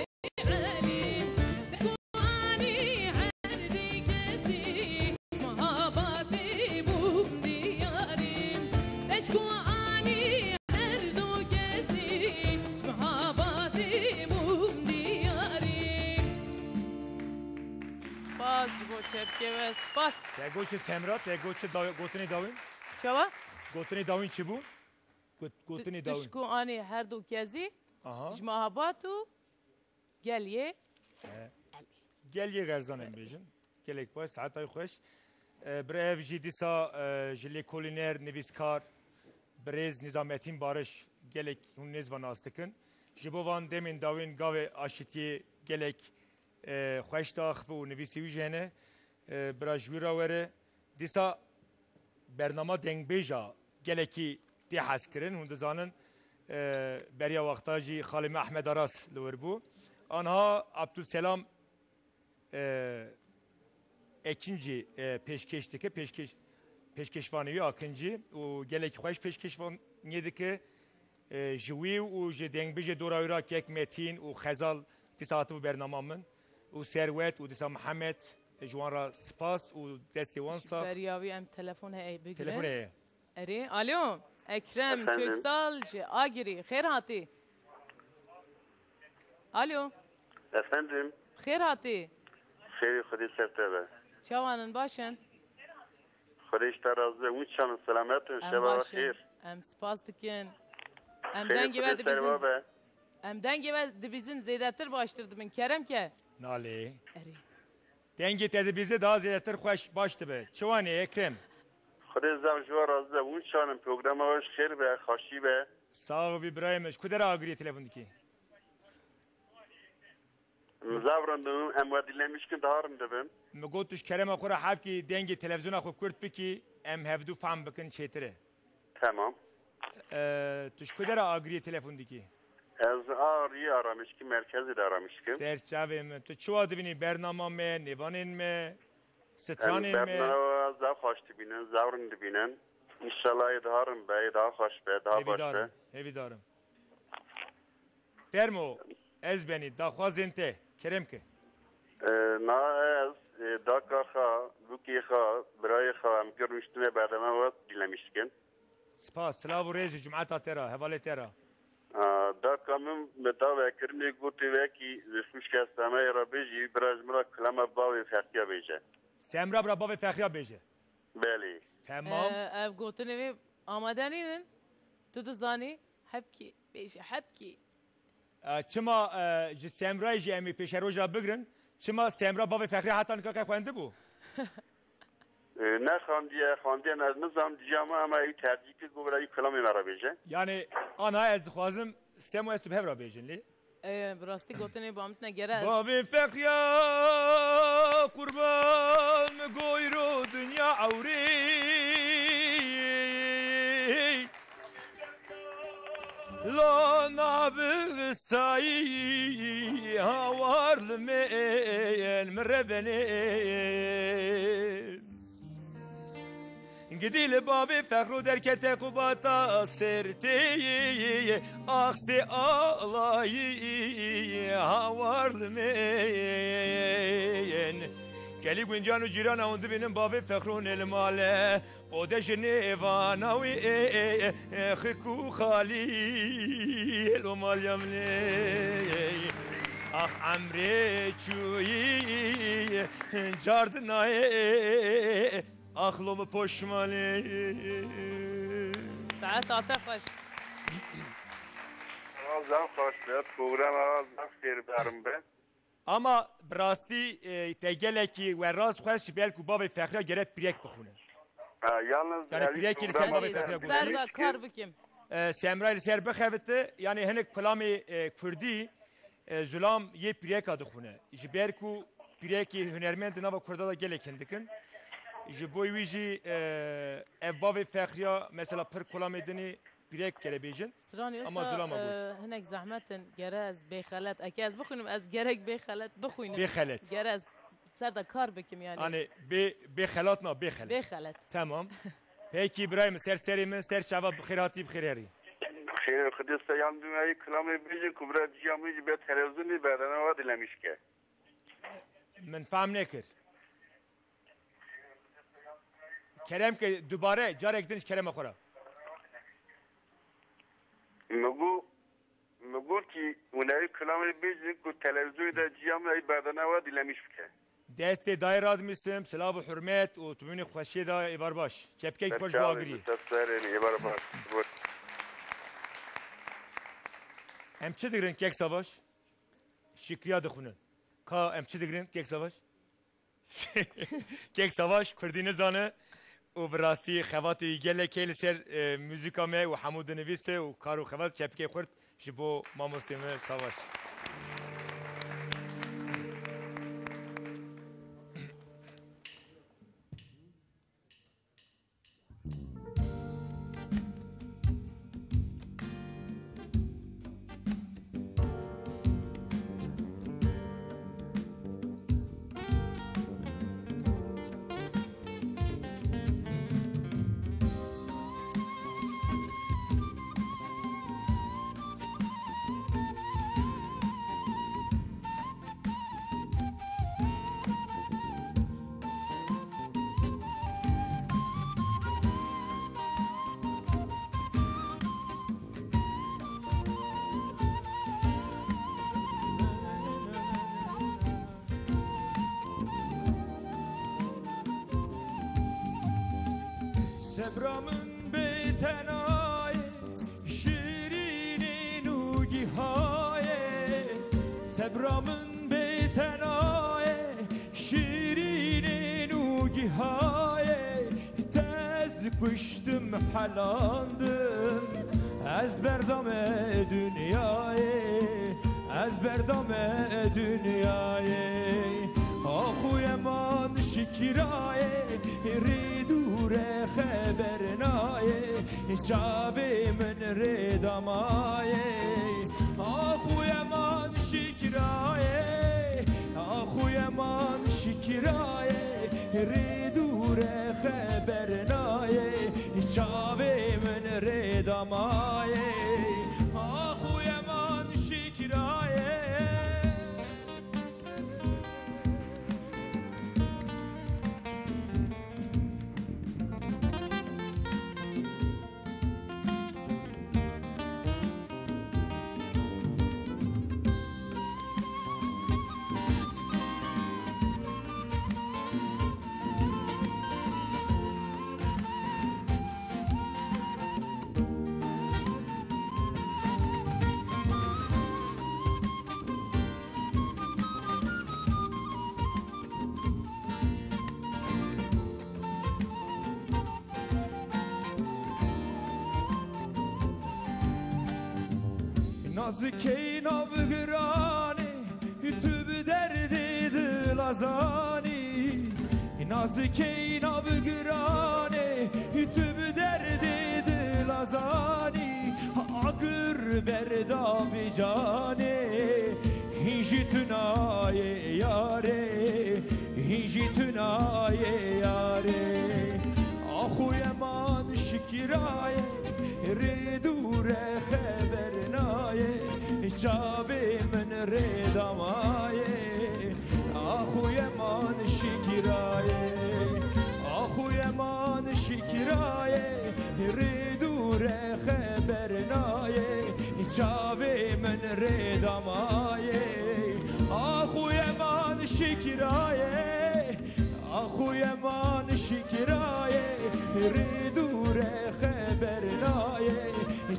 spas, ji bo çepkê we spas. Te got çi Semra, te got çi daw-, gotinê dawîn? Çawa? Gotinê dawîn çi bû? Got-, gotinê dawîn. Tişt ku anî her du kezî, Aha. ji Mehabad û Gel yê. He. Gel yê Gerzan em bêjin. Gelek baş, saetay xweş. E, birê ev jî dîsa, e, ji lêkolîner, nivîskar, birêz Nizametîn Bariş, gelek hûn nêz ve nas dikin. Ji bo van demên dawîn gavê aşitiyê gelek, e, xweş daxive û nivîsê wî jî hene. E, bira ji wî re were. Dîsa bernama dengbêja gelekî tê hezkirin. Hûn dizanin, e, beriya wexta jî xalê me Ehmed Aras li wir bû. Anha Abdulselam, e, Ekincî, e, pêşkêş dike, pêşkêş, pêşkêşvanê wî Akincî û gelekî xweş pêşkêşvaniyê dike. E, ji wî û ji dengbêjê dora wî re kek Metîn û Xezal dîsa hatibû bernama min û Serwet û dîsa Mihemed, e, ji wan re spas û destê wan sax. Beriya wî em telefon heye bigrin. Telefon heye. Erê, alo, Ekrem Efendim? Köksal ji Agirî, xêr hatî. Alo. Efendim? Xêr hatî. Xêrî Xwedê ser te be. Çawan in, baş in? Xwedê ji te razî be. Hûn çawan in, selamet in? Em şeva we baş in. Xêr. Em spas dikin. Em Xêrê dengê Xwedê we ser dibîzin. Em dengê we dibîzin zêdetir baştir dibin. Kerem ke. Nalê. Erê. Dengê te dibîze daha zêdetir xweş, baş dibe. Çi wan e, Ekrem? Xwedê zaf ji we razî be. Hûn çawan in, programa we ji xêr be, xweşî be. Sax bî birayê min. Ji ku dera Agiriyê telefon dikî? Min zaf rind dibim, em we dîlemîş kin daha rind dibin. Min got tu ji kerema xwe re hevkî dengê televîzyona xwe kurt bikî, em hevdu fehm bikin çêtir e. Tamam. Ee, tu ji ku dera Agiriyê telefon dikî? Ez Agiriyê aramiş kim, merkezê de aramiş kim. Ser çavê min. Tu çi wa dibînî bernama me, nêvanên me, stranên me? Em bernama zaf xweş dibînin, zaf rind dibînin. Înşallah ê daha rind be, ê daha xweş be, daha baş be. Hêvîdar im, hêvîdar im. Fermo, ez benî, daxwazên te, kerem ke. E, na ez, e, daka xwe, bûkê xwe, birayê xwe, em kir rûniştine berdeme we dîlemîş dikin. Spas, silav û rêz ji cumeta te re, hevalê te re. A, daka min bi davekirinê gotê wekî ji xwişka Semrayê re bêjî, bira ji min re kilama bavê Fexriya bêje. Semra bira bavê Fexriya bêje. Belê. Temam. Ee, ev gotinê wê amade nînin. Tu dizanî, hebkî, bêje, hebkî. E, çima, e, ji Semrayê jî em ê pêşeroja bigrin? Çima Semra bavê Fexrî heta nika ke xwendibû? E, nexandiye, xandiye ne, nizam ciya me, ama ew tercî kir, got, "Bila ew kilamê me re bêje." Yani, ana ez dixwazim, Semo ez tu bi hev re bêjin lê. E, bi rastî gotinê ba min tine gere ez. Bavê Fexrîya qurban goyro dinya ewrê. La nabisayî hawar li mêl min rebenê. Gidî li bavê Fexro derkete qubata sertê, axsê alayî hawar li mêl. Gelî guncan û cîrana hûn dibînin bavê Fexro nê li male. O de ji nêvana wî, e, e, e, xik û xalî lo maliya min ê. Ax emrê çûyî cardinayê, ax lo min poşmanê. Saeta te xweş. Zaf xweş be, programa zaf xêr berin be. Ama bi rastî, e, te gelekî we rast xwest ji ber ku bavê Fexriya gere piriyek bixwîne. Ha, yalnız Yani piriyekî li ser bavê Fexriya gotiye. Ser de kar bikim. E, Semra li ser bixebite, yani hinek kulamê, e, kurdî, e, zulam yê piriyeka dixwîne. Ji ber ku piriyekî hunermend di nava kurda de gelek hin dikin. Ji bo wî jî, e, ev bavê Fexriya mesela pir kulamê dinê Pirek gere bêjin. Stranê ama wisa, zulama got. E, hinek zehmet in, gere ez bêxelet. Eke ez bixwînim, ez gerek bêxelet bixwînim. Bêxelet. Gere ez ser de kar bikim yani. Hani bê, bêxelat na, bêxelet. Bêxelet. Tamam. Peki birayê min, ser serê min, ser çava, bi xêr hatî, bi xêr herî. Xêr, Xwedê seyan dûmeyî kilamê bêjin ku bira ciya min jî be televizyonê berdene wa dilemîş ke. Min fehm nekir. Kerem ke dubare, carek din ji kerema xwe re. Min got, min got ki hûn ew kilamê bêjin ku televîzyonê de ciya min ey berdana we dilemîş bike. Destê dayê radimîsim, silav û hurmet û tu bimînî xweşiyê de êvar baş. Çepkeyek xweş bo Agirî. Ser çavê min, ser serê min, êvar baş. Buyur. Em çi digirin kek Savaş? Şikriya dixwînin. Ka em çi digirin kek Savaş? Kek Savaş kurdî nizane û bi rastî xebatê gelek heye li ser, e, muzîka me û hemû dinivîse û kar û xebat çepikê xurt ji bo mamostê me Savaş. Sebra min bê tenayê, şirînên û gihayê. Sebra min bê tenayê, şirînên û gihayê. Te ez kuştim, helandim, ez berdame dinyayê, ez berdame dinyayê. Axuyê man şikirayê, rê dûre xeber nayê, çavê min rê damayê. Axuyê man şikirayê, axuyê man şikirayê, rê dûre xeber nayê, çavê min rê damayê. Axuyê man şikirayê. Nazikey nav giranê, tu bi derdê dila zanî. Nazikey nav giranê, tu bi derdê dila zanî. Agir berda bi canê, hîn jî tu nayê yarê, hîn jî tu nayê yarê. Axuyê man şikirayê, rê dûre xeber nayê, çavê min rê damayê. Axuyê man şikirayê, axuyê man şikirayê, rê dûre xeber nayê, çavê min rê damayê. Axuyê man şikirayê, axuyê man şikirayê, rê dûre xeber nayê,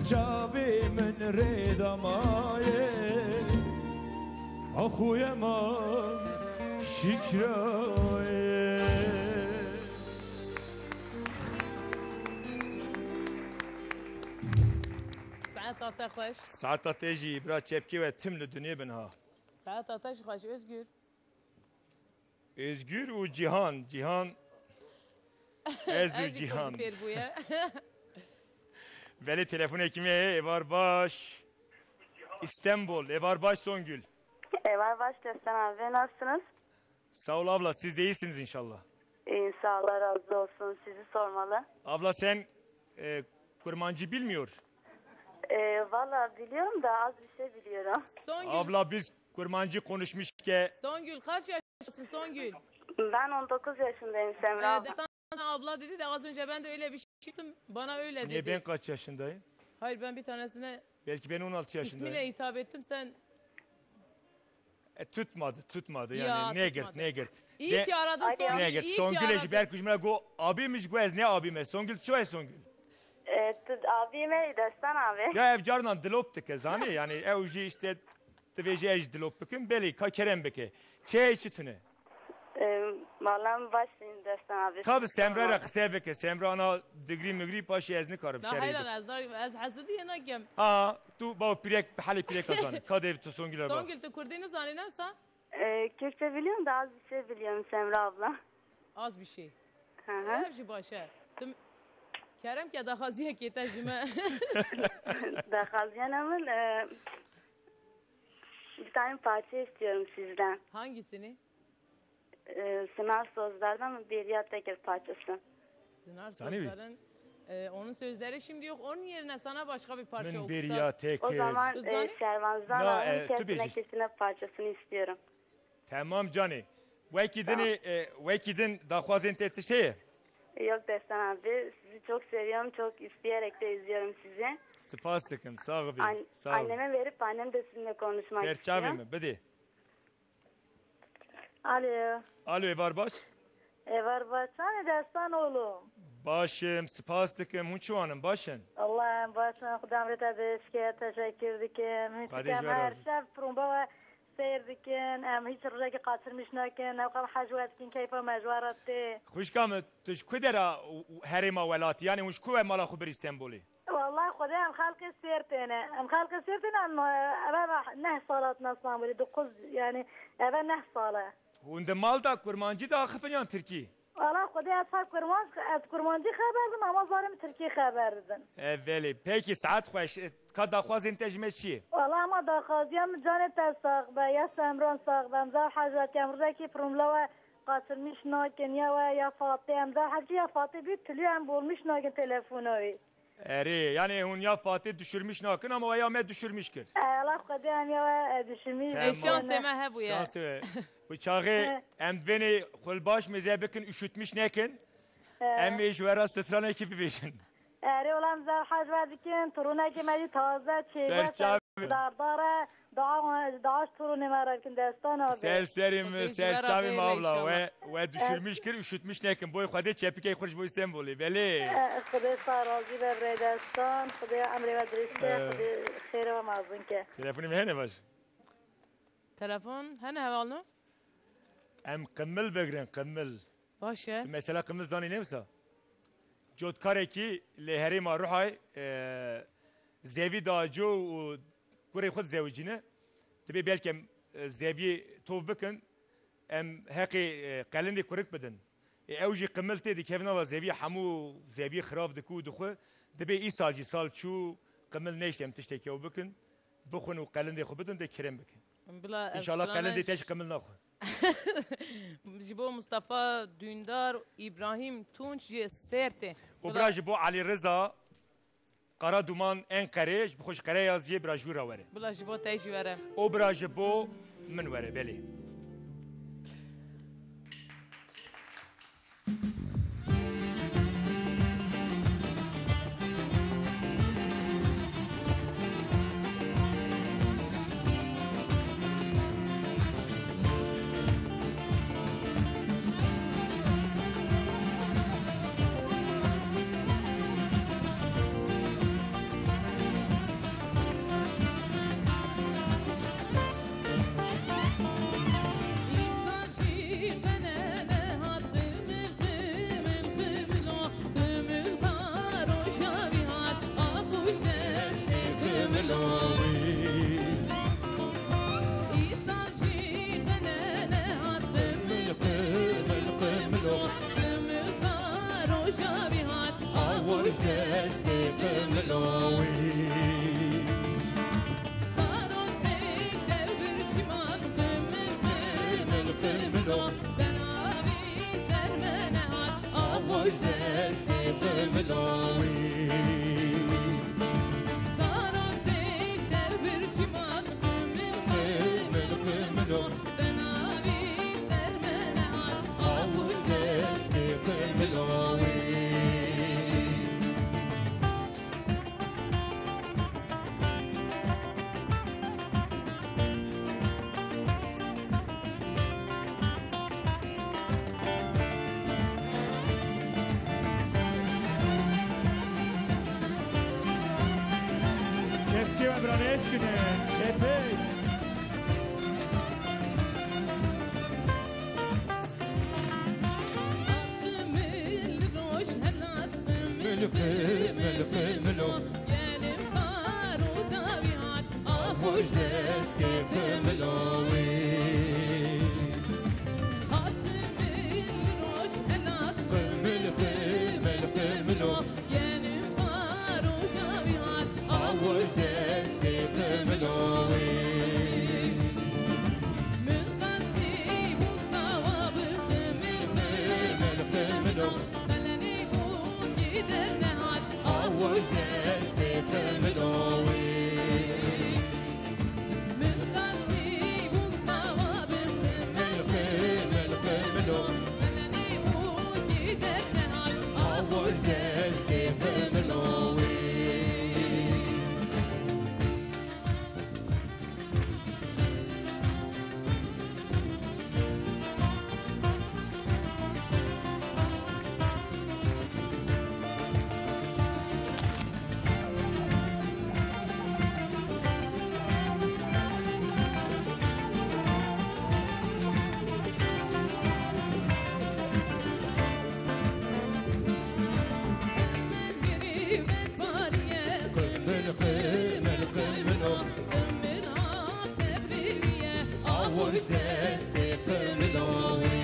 çavê min rê damayê. Axuyê man şikirayê. Saeta te xweş. Saeta te jî bira çepkê we tim li dunê bin ha. Saeta te jî xweş Özgür. Özgür û Cihan. Cihan. Ez û Cihan. Fêr bûye. Belê telefonekî me heye, êvar baş. İstanbul, êvar baş Songül. Êvar baş Destan abi, nasılsınız? Sağ ol abla, siz de iyisiniz inşallah. İyiyim, sağ ol, Allah razı olsun. Sizi sormalı. Abla sen, e, Kurmancı bilmiyor. E, valla biliyorum da az bir şey biliyorum. Songül. Abla biz Kurmancı konuşmuş ke. Songül kaç yaşındasın Songül? Ben on dokuz yaşındayım Semra abla. Destan abla dedi de az önce ben de öyle bir şey yaptım. Bana öyle dedi. Niye, ben kaç yaşındayım? Hayır, ben bir tanesine Belki ben on altı yaşındayım. İsmiyle hitap ettim, sen E, tutmadı, tutmadı yani. Ya, negirt, tutmadı. Negirt. İyi ki aradın Songül, negirt. Songül jî ber ku ji min re got abî min, ji got ez ne abî me. Songül, tu çawa ye Songül? E, tu abî me, Destan abi. Ya ev carinan dilop dike, zanî yani ew jî işte, tu vê jî ez jî dilop bikim, belê ka kerem bike. Çi heye çi tune? E, Valla baş in Destan abi. Ka bi Semra re qise bike, Semra ana digrî migrî paşê ez nikarim şerê bikim. Na heyran ez, ez hesûdiyê nakim. Ha, tu baw pîrek, halê pîrek kazanî. Ka dev tu Songül re ba. Songül, tu kurdî nizanî ne wisa? Ee, Kürtçe biliyorum da az bir şey biliyorum Semra abla. Az bir şey. Hı hı. Ev jî baş e. Tu kerem ke daxwaziyekê te ji me. Daxwaziyena min, e, bir tane parça istiyorum sizden. Hangisini? E, Sınar Sözler'den Bêriya Tekir parçası. Sınar Sözler'in, e, onun sözleri şimdi yok. Onun yerine sana başka bir parça okusak. Bêriya Tekir. O zaman, e, Şervanzan abinin Kesine Kesine parçasını istiyorum. Tamam canê. Wekî dinê, e, wekî din daxwazên te tişt heye? Yok Destan abi, sizi çok seviyorum, çok isteyerek de izliyorum sizi. Spas dikim, sağ ol. An- Sağ ol. Anneme verip annem de sizinle konuşmak istiyor. Ser çavê min, bidê. Alo. Alo, êvar baş? Êvar baş. Çawa ne Destan oğlum? Baş im, spas dikim. Hûn çiwan in? Baş in? Allah em baş in. Xuda emrê te bêşke. Teşekkür dikim. Hûn çikem, her şev pirûnba we seyr dikin. Em hiç rojekî qaçirmîş nakin. Ewqas hej we dikin. Keyfa me ji we re tê. Xwişka min, tu ji ku dera û, û herêma welatî? Yanî hûn ji ku we mala xwe bir Îstenbolê? Wallahî Xwedê em xelkê Sêrtê ne. Em xelkê Sêrtê ne, em, e, eve neh sal hatine Stenbolê, dokuz, yani, eve neh sal e. Hûn di mal de kurmancî diaxifin yan tirkî? Wallahî Xwedê ez her kurmanc, ez kurmancî xeber didim, ama zarê min tirkî xeber didim. E, belê. Pekî, saet xweş. E, ka daxwazên te ji me çi ye? Wallahî ama daxwaziya min canê te sax be, ya Semran sax be, em zar hej we dikin, em rojekî pirûnla we qaçirmîş nakin, ya we ya Fatê, em zar hecî ya Fatê bî, tilî em bolmîş nakin telefona wî. Erê, yanî hûn ya Fatê düşürmîş nakin ama ya me düşürmîş kir. E, Allah Xwedê em ya we, e, düşürmîş. Tamam. E, şansê me hebûye. Şansê we. Bu çaxê em divênê xwe li baş mêze bikin, üşütmîş nekin. E. Em ê ji we re stranekî bibêjin. Erê, wela em zehf hej we dikin, turûnekê me jî taze, çêje, dardar e. Dua, dua ji torûnê me re bikin, Destan abi. Ser serê min, ser çavê min abla. We, we düşürmüş kir, üşütmüş nekin. Boy Xwedê çepikê xwe ji bo Stenbolê. Belê. Eh, Xwedê sağ razî be birê Destan. Xwedê emrê we dirêj ke, Xwedê xêrê we mezin ke. Telefonê min hene baş. Telefon hene hevalno? Em qimil bigrin, qimil. Baş e. Tu mesela qimil zanî ne wisa? Cotkarekî li herêma Ruhay, e, zevî da co û kurê xwe dizewicîne. Dibê belke em, e, zeviyê tov bikin, em heqê, e, qelindê kurik bidin. Ê ew jî qimil tê dikevin, ava zeviyê hemû zeviyê xirab diku û dixwe. Dibê îsal jî sal çû qimil neyşt em tiştekî ew bikin. Bixwin û qelindê xwe bidin, dê kirem bikin. Bila ev strana. Înşallah qelindê te jî qimil naxwe. Ji bo Mustafa Dündar, Îbrahîm Tunç ji Sêrtê. Û bira ji bo Elî Riza Karaduman Enqerê, ji bo xwe ji Qereyaziyê bira ji wî re were. Bila ji bo te jî were. Û bira ji bo min were, belê. Qimil, qimil, qimilo. Qimil ka roja vî hat, awo ji destê qimilo wî. Saro zêj dew bir çiman, qimil, qimil, qimilo. Benavî ser me nehat, awo ji destê qimilo wî. Saro zêj dew bir çiman, qimil, qimil, qimilo. Benavî ser me nehat, awo ji destê qimilo wî. Eskine, çepek. Milqi, milqi, milo. Gelin faro dawihat, avoj destê qimilo wî. Qimil, qimil, qimilo. Gelin faro dawihat, avoj destê qimilo wî. Min qasî bû sawa bi qimil, qimil, qimilo. Belenê bû ki dernehat, avoj destê qimilo wî. Min qasî bû sawa bi qimil, qimil, qimilo. Belenê bû ki dernehat, avoj destê qimilo wî. Qimil, qimil, qimilo. Qimil hat tevriye, avoj destê qimilo wî.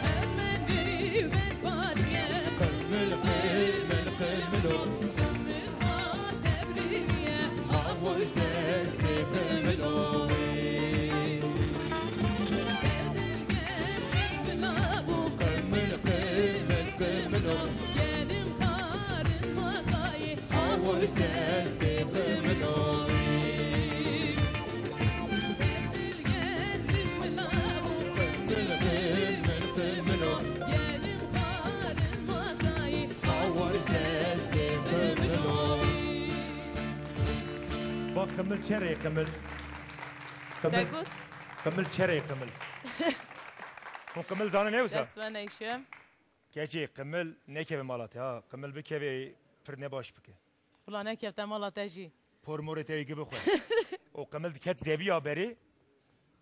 Hemen biri berpariye. Qimil, qimil, qimilo. Qimil hat tevriye, avoj destê qimilo wî. Qimil, qimil, qimilo. Gelin parin matayê. Avoj destê qimilo wî. Qimil, qimil, qimilo. Avoj destê qimilo wî. Bak qimil çerê qimil. Qimil, qimil çerê qimil. Hûn qimil zanin ne wisa? Dest we neyşe. Keçê qimil nekeve mala te ha. Qimil bikeve pir ne baş bike. Wila nekefte mala te jî. Por morê te wî gi bixwe. O qimil diket zeviya berê,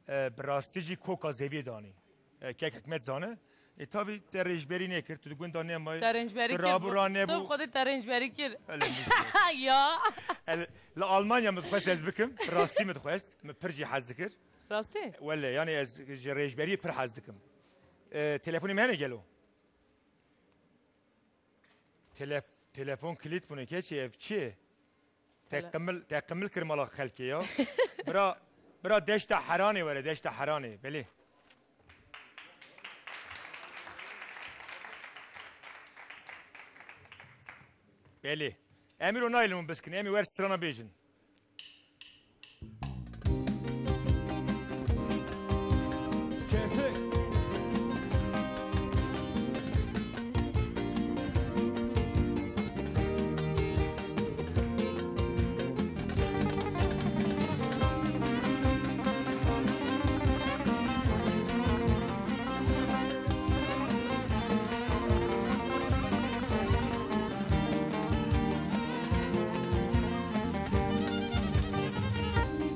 e, bi rastî jî koka zeviyê danî. E, kek Hikmet zane. E, tabî te rêjberî nekir, tu di gunda nemayî. Te rêjberî kir. Tu rabû ra nebû. Tu xwedî te rêjberî kir. Ele, ya. Ele, li Almanya min dixwest ez bikim, bi rastî min dixwest, min pir jî hez dikir. Rastî? Wele, yani ez ji rêjberiyê pir hez dikim. E, telefonê min hene gelo? Telef-, telefon kilit bûne keçê, ev çi ye? Te Tele- qimil, te qimil kir mala xelkê ya. Bira, bira deşta Heranê were, deşta Heranê. Belê. Belê. Em îro nayê li min biskin, em ê wer strana bêjin. Çepik.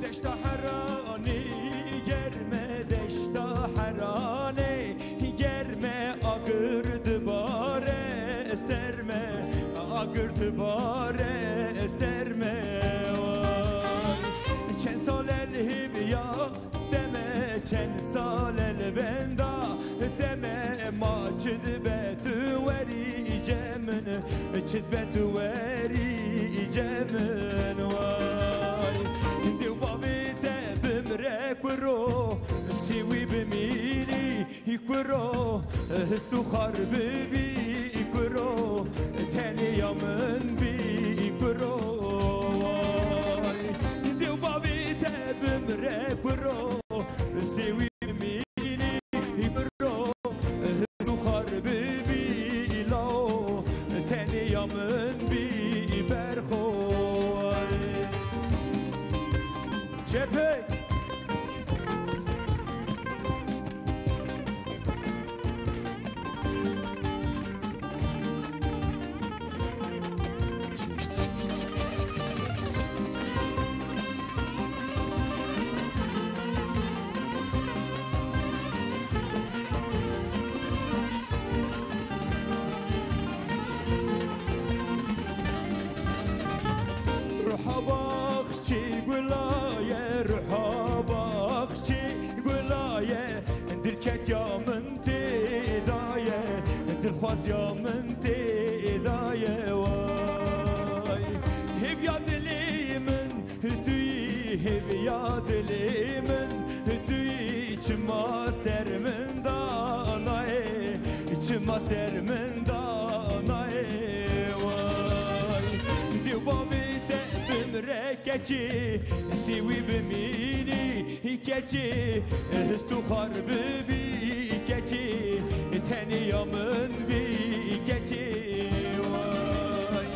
Deşta Heranê germe, deşta Heranê germe, agir dibare ser me, agir dibare ser me, way. Çend sal el hêviya te me, çend sal el benda te me, ma çi dibe tu werî cem min, çi dibe tu werî cem min, way. Dê û bavê te bimre kuro, sê wî bimînî kuro, hist û xar bibî kuro, tenê ya min bî kuro, way. Dê û bavê te bimre kuro, sê wî bimînî kuro, hist û xar bibî lawo, tenê ya min bî berxo, way. Çepek. Ketiya min tê daye, dilxwaziya min tê daye, way. Hêviya dilê min, tu yî hêviya dilê min, tu yî çima ser min danayê, çima ser min danayê, way. Dê bavê te bimre keçê, sê wî bimînî keçê, hist û xar bibî keçê, tenê ya min bî keçê, way.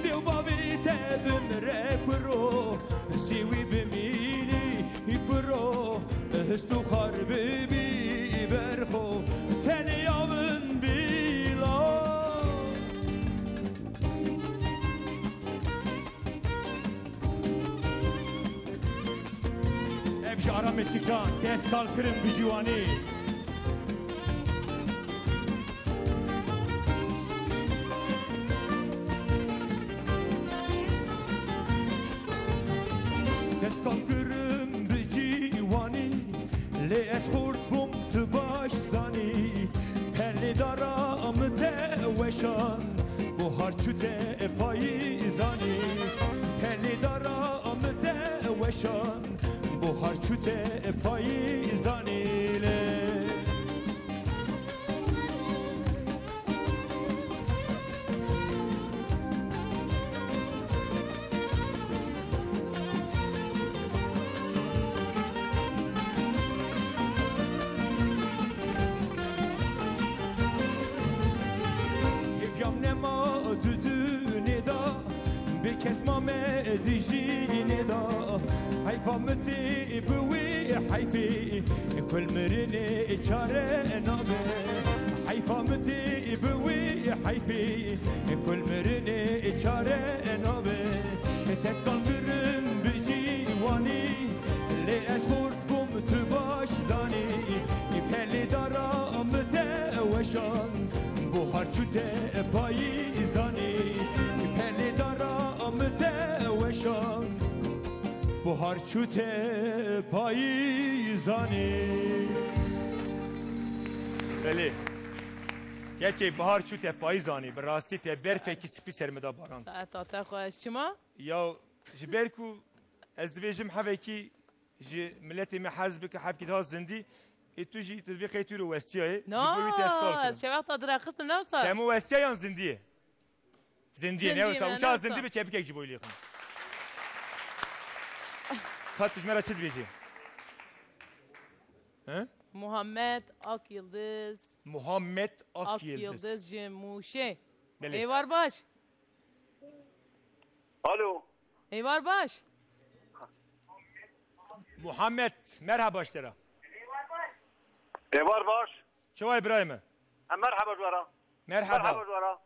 Dê bavê te bimre kuro, sê wî bimînî kuro, hist û xar bibî berxo, tenê ya min bî la. Ev ji Aramê Tikan, dest kal kirin bi ciwanî. Dest kal kirin bi ciwanî, lê ez xurt bûm tu baş zanî. Pelê dara min te weşan, buhar çû te payîzanî. Pelê dara min te weşan, buhar çû te payîzanî lê. Yekam nema dudunê da, bê kes mame dijînê da. Heyfa min tê bi wê heyfê, kul mirinê çare nabe. Heyfa min tê bi wê heyfê, kul mirinê çare nabe. Teskal kirin bi ciwanî, lê ez xurt bûm tu baş zanî. Pelê dara min te weşan, buhar çû te payîzanî. Pelê dara min te weşan, buhar çû te payîzanî. Belê. Keçê bihar çû te payîzanî, bi rastî te berfekî spî ser min de barand. Saeta te xweş. Çima? Ya, ji ber ku ez dibêjim hevekî ji miletê me hez bike, hevkî daha zindî, ê tu jî tu dibê qey tu ro westiyaye, ji bo wî te ez kal kirim. Şevata direqisim ne wisa. Semo westiya yan zindî ye? Zindî ye, ne wisa. Uça zindî bi çepikek ji bo wî lêxin. Ka tu ji me re çi dibêjî? He? Muhammed Akyildiz. Muhammed Akyildiz. Akyildiz ji Mûşê. Belê. Êvar baş. Alo. Êvar baş. Muhammed, merhaba ji te re. Êvar baş. Çawa ye birayê min? Em merhaba ji we re. Merhaba. Merhaba ji we re.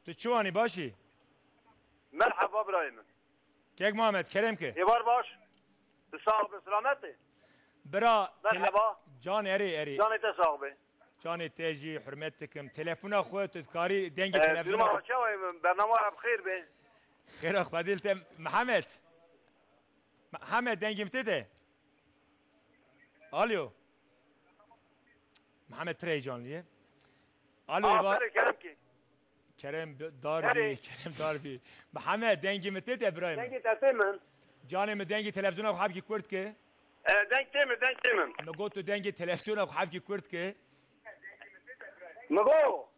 Tu çi wanî, baş î? Merhaba birayê min. Kek Muhammed, kerem ke. Êvar baş. Tu sax be, selamet e. Bira, tele-, Merhaba. Can erê, erê. Canê te sax be. Canê te jî hurmet dikim. Telefona xwe tu dikarî dengê Ee, televîzyona duruma xwe. Çawa ye, bernama bi xêr be. Xêra Xwedê li te, Mihemed. Mihemed, dengê min tê te? Alo. Mihemed pir heyecanlî ye. Alo, Aa, Êva. Pere, kerem ki. Kerem bi-, dar bî, Kerem dar bî. Mihemed, dengê min tê te birayê min? Dengê te tê min. Canê min, dengê televîzyona xwe hevkî kurt ke. E, deng tê min, deng tê min. Min got tu dengê televîzyona xwe hevkî kurt ke. Mi go.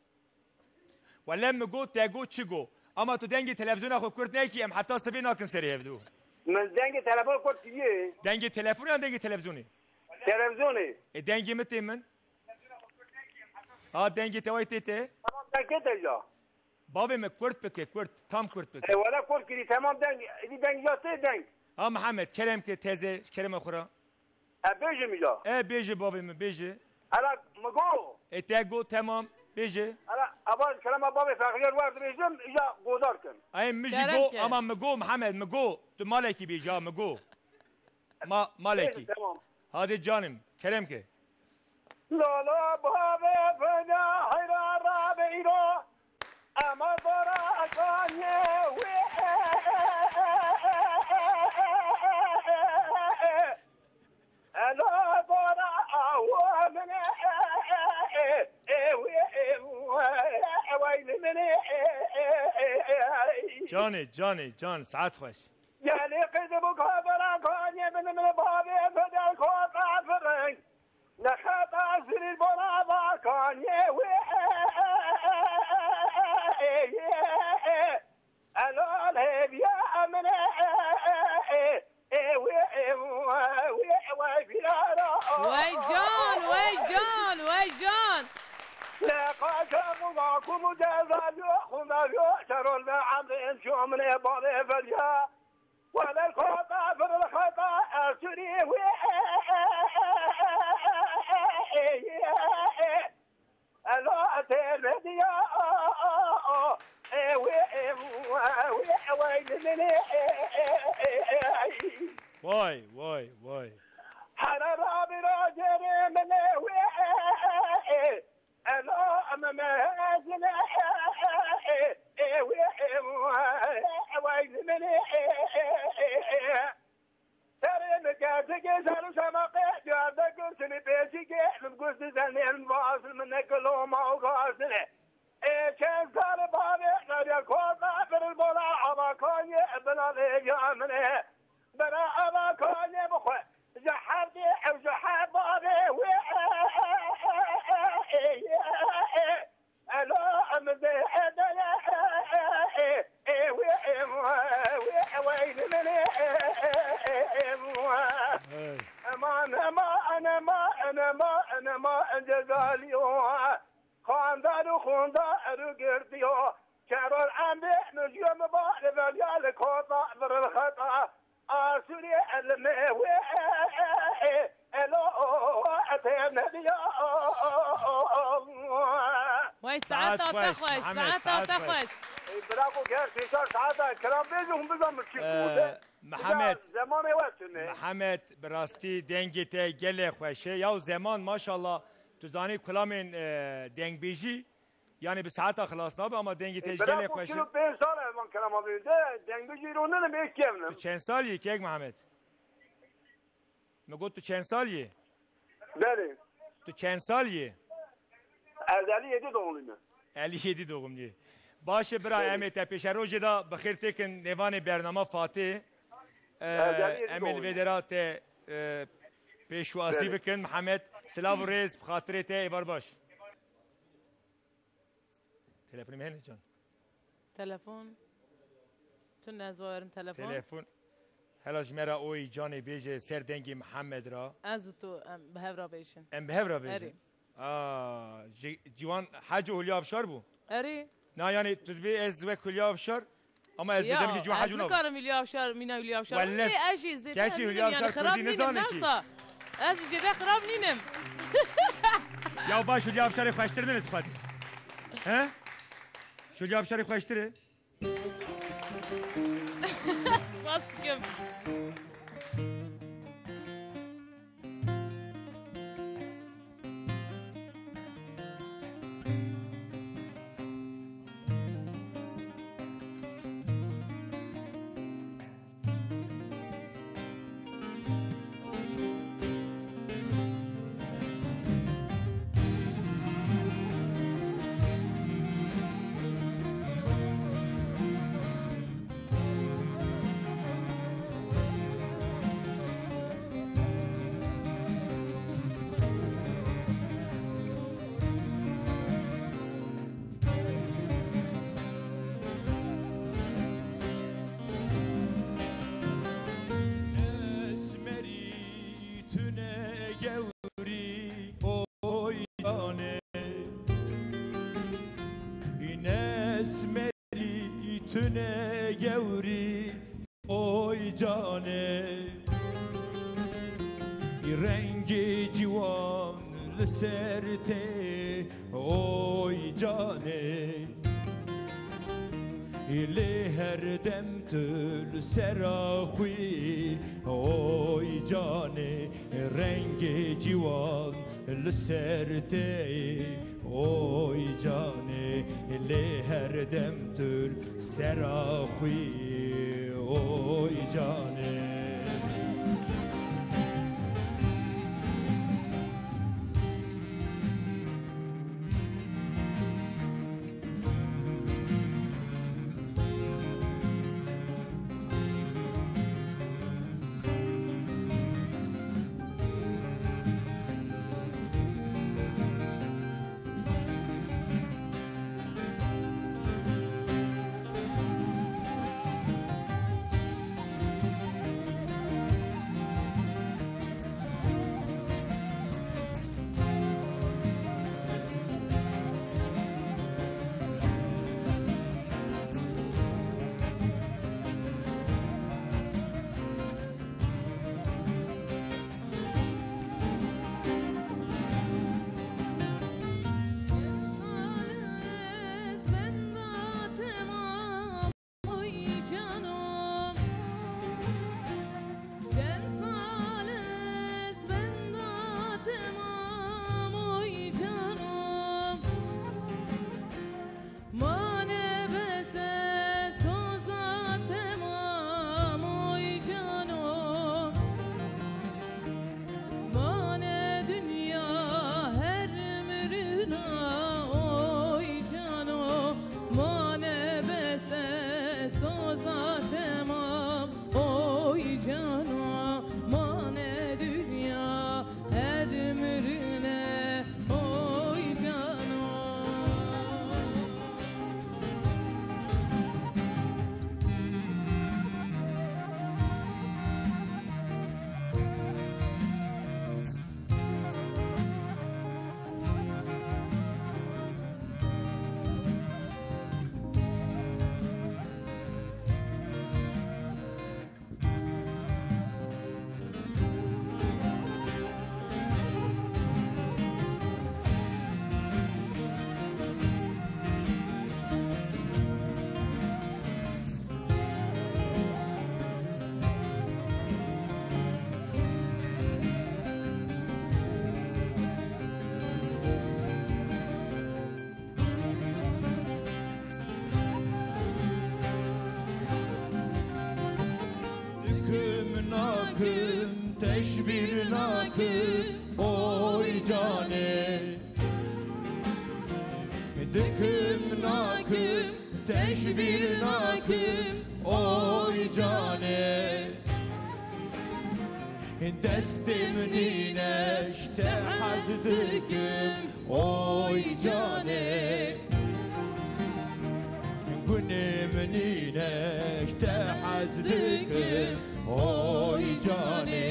Wele mi go, te go, çi go? Ama tu dengê televîzyona xwe kurt nekî, em heta sibê nakin serê hevdu. Min dengê telefon kurt kiriye. Dengê telefon yan dengê televîzyonê? Televîzyonê. E, dengê min tê min? Ha, dengê te way tê te? Tamam, dengê te ya. Bavê me kurt bike, kurt, tam kurt bike. E, wele kurt kirî, tamam, deng, êdî deng ya tê deng. Ha, Mihemed, kerem ke teze, kerema xwe ra. E, bêjim ya. E, bêje bavê min, bêje. Ela, mi go. E, te go, tamam, bêje. Ela, ava kerema bavê Fexriyar war dibêjim, îja godar kin. Ay, mi jî go, ama mi go, Mihemed, mi go. Tu malekî bêje, ha, mi go. Ma-, malekî. Bêje, tamam. Hadi canım, kerem ke. Lolo bavê bina heyra rabe îro. Ama dora kanye wê. Ela dora awa mine. Canê, canê, can, saet xweş. Gelê qîdî bû kavera kanê min, min bavê Fedel xwe qafirin. Nexeta zirîr bona vakanê wê. Elo lêviya min. Ê wê, ê wê, ê wê, vîrara. Wey can, wey can, wey can. Leqa ke muda ku muceza yo, xunda yo, şerol ve amrin çomne bale velya. Wele xata, vir xata, esuri wê. Elo têr diya. Ê wê, ê wê, ê wê, ê wê, ê wê, ê wê, ê wê, ê wê. Vay, vay, vay. Hera rabî ra cêrê min ê wê. Elo, em mezin ê wê, ê wê, ê wê, min ê. Serê min gerçekê, ser û şemaqê, diyar de gurtini pêşikê, min gust dizenên vaz, min nekilo ma û gazdine. Ê çend sal bavê, nariya kota, birin bola, ava kanye, bila lêviya min ê. Bira ava kanye bixwe, ji herdê ew ji her bavê wê. Elo, em zê edele, ê wê, ê wê, ê wê, ê wê, ê wê, ê wê. Hey. Eman, eman, eman, eman, eman, cezalî o. Xandar û xundar û girdiyo. Kerol em bê mijiyo mi ba li velya li kota viril xeta. Asûrî elime wê elo ete nediya. Wey, saeta te xweş, Mihemed, saeta te xweş. Ey, bravo, gerçekten saeta kiram bêjin, hûn bizanin çi Ee, bû de. Mihemed, Zemanê we tune. Mihemed, bi rastî dengê te gelê xweş e. Yaw Zeman, maşallah, tu zanî kulamên, e, dengbêjî, yani bi saeta xilas nabe ama dengê te ji gelê xweş e. Bira ku çil û pênc sal e van kelama bê de, dengbêjî îro ninim, ê kevnim. Tu çend sal yî kek Mihemed? Me got tu çend sal yî? Belê. Tu çend sal yî? Ez elli yedi doğumluyum. Elli yedi doğumluyum. Baş e bira, belê, em ê te pêşerojê de bi xêr têkin nêvanê bernama Fatih. Ee, ez elli yedi doğumluyum. Em ê li vê dera te, e, pêşwazî, belê, bikin. Mihemed, silav û rêz bi xatirê te, êvar baş. Telefonê me hene can. Telefon. Tu ne ez werim telefon. Telefon. Hela ji me re oyî canê bêje ser dengê Mihemed ra. Ez û tu em bi hev re bêjin. Em bi hev re bêjin. Erê. Aa, ji, Ciwan Hacı Hülya Avşar bû. Erê. Na yani tu dibê ez wek Hülya Avşar ama ez dibêjim jî Ciwan Hacı Hülya. Ez nikarim Hülya Avşar, mîna Hülya Avşar. Welle. Ê, ez jî zêde kesî nînim, Hülya yani Avşar xirab Kurdî nînim, nizane ki. Nefsa. Ez jî zêde xirab nînim. Ya baş, Hülya Avşarê xweştir nine tu xwedî. He? Hülya Avşarê xweştir e. Spas dikim. Esmerî tune gewrî oy canê. Esmerî tune gewrî oy canê. Rengê ciwan li ser te oy canê. Lê her dem tu li sera xwî oy canê. Rengê ciwan li ser te oy canê. Lê her dem tu li sera xwî oy canê. Bîr nakim, oy canê. Dikim nakim, te ji bîr nakim, oy canê. Destê min nîne, ji te hez dikim, oy canê. Gunê min nîne, ji te hez dikim, oy canê.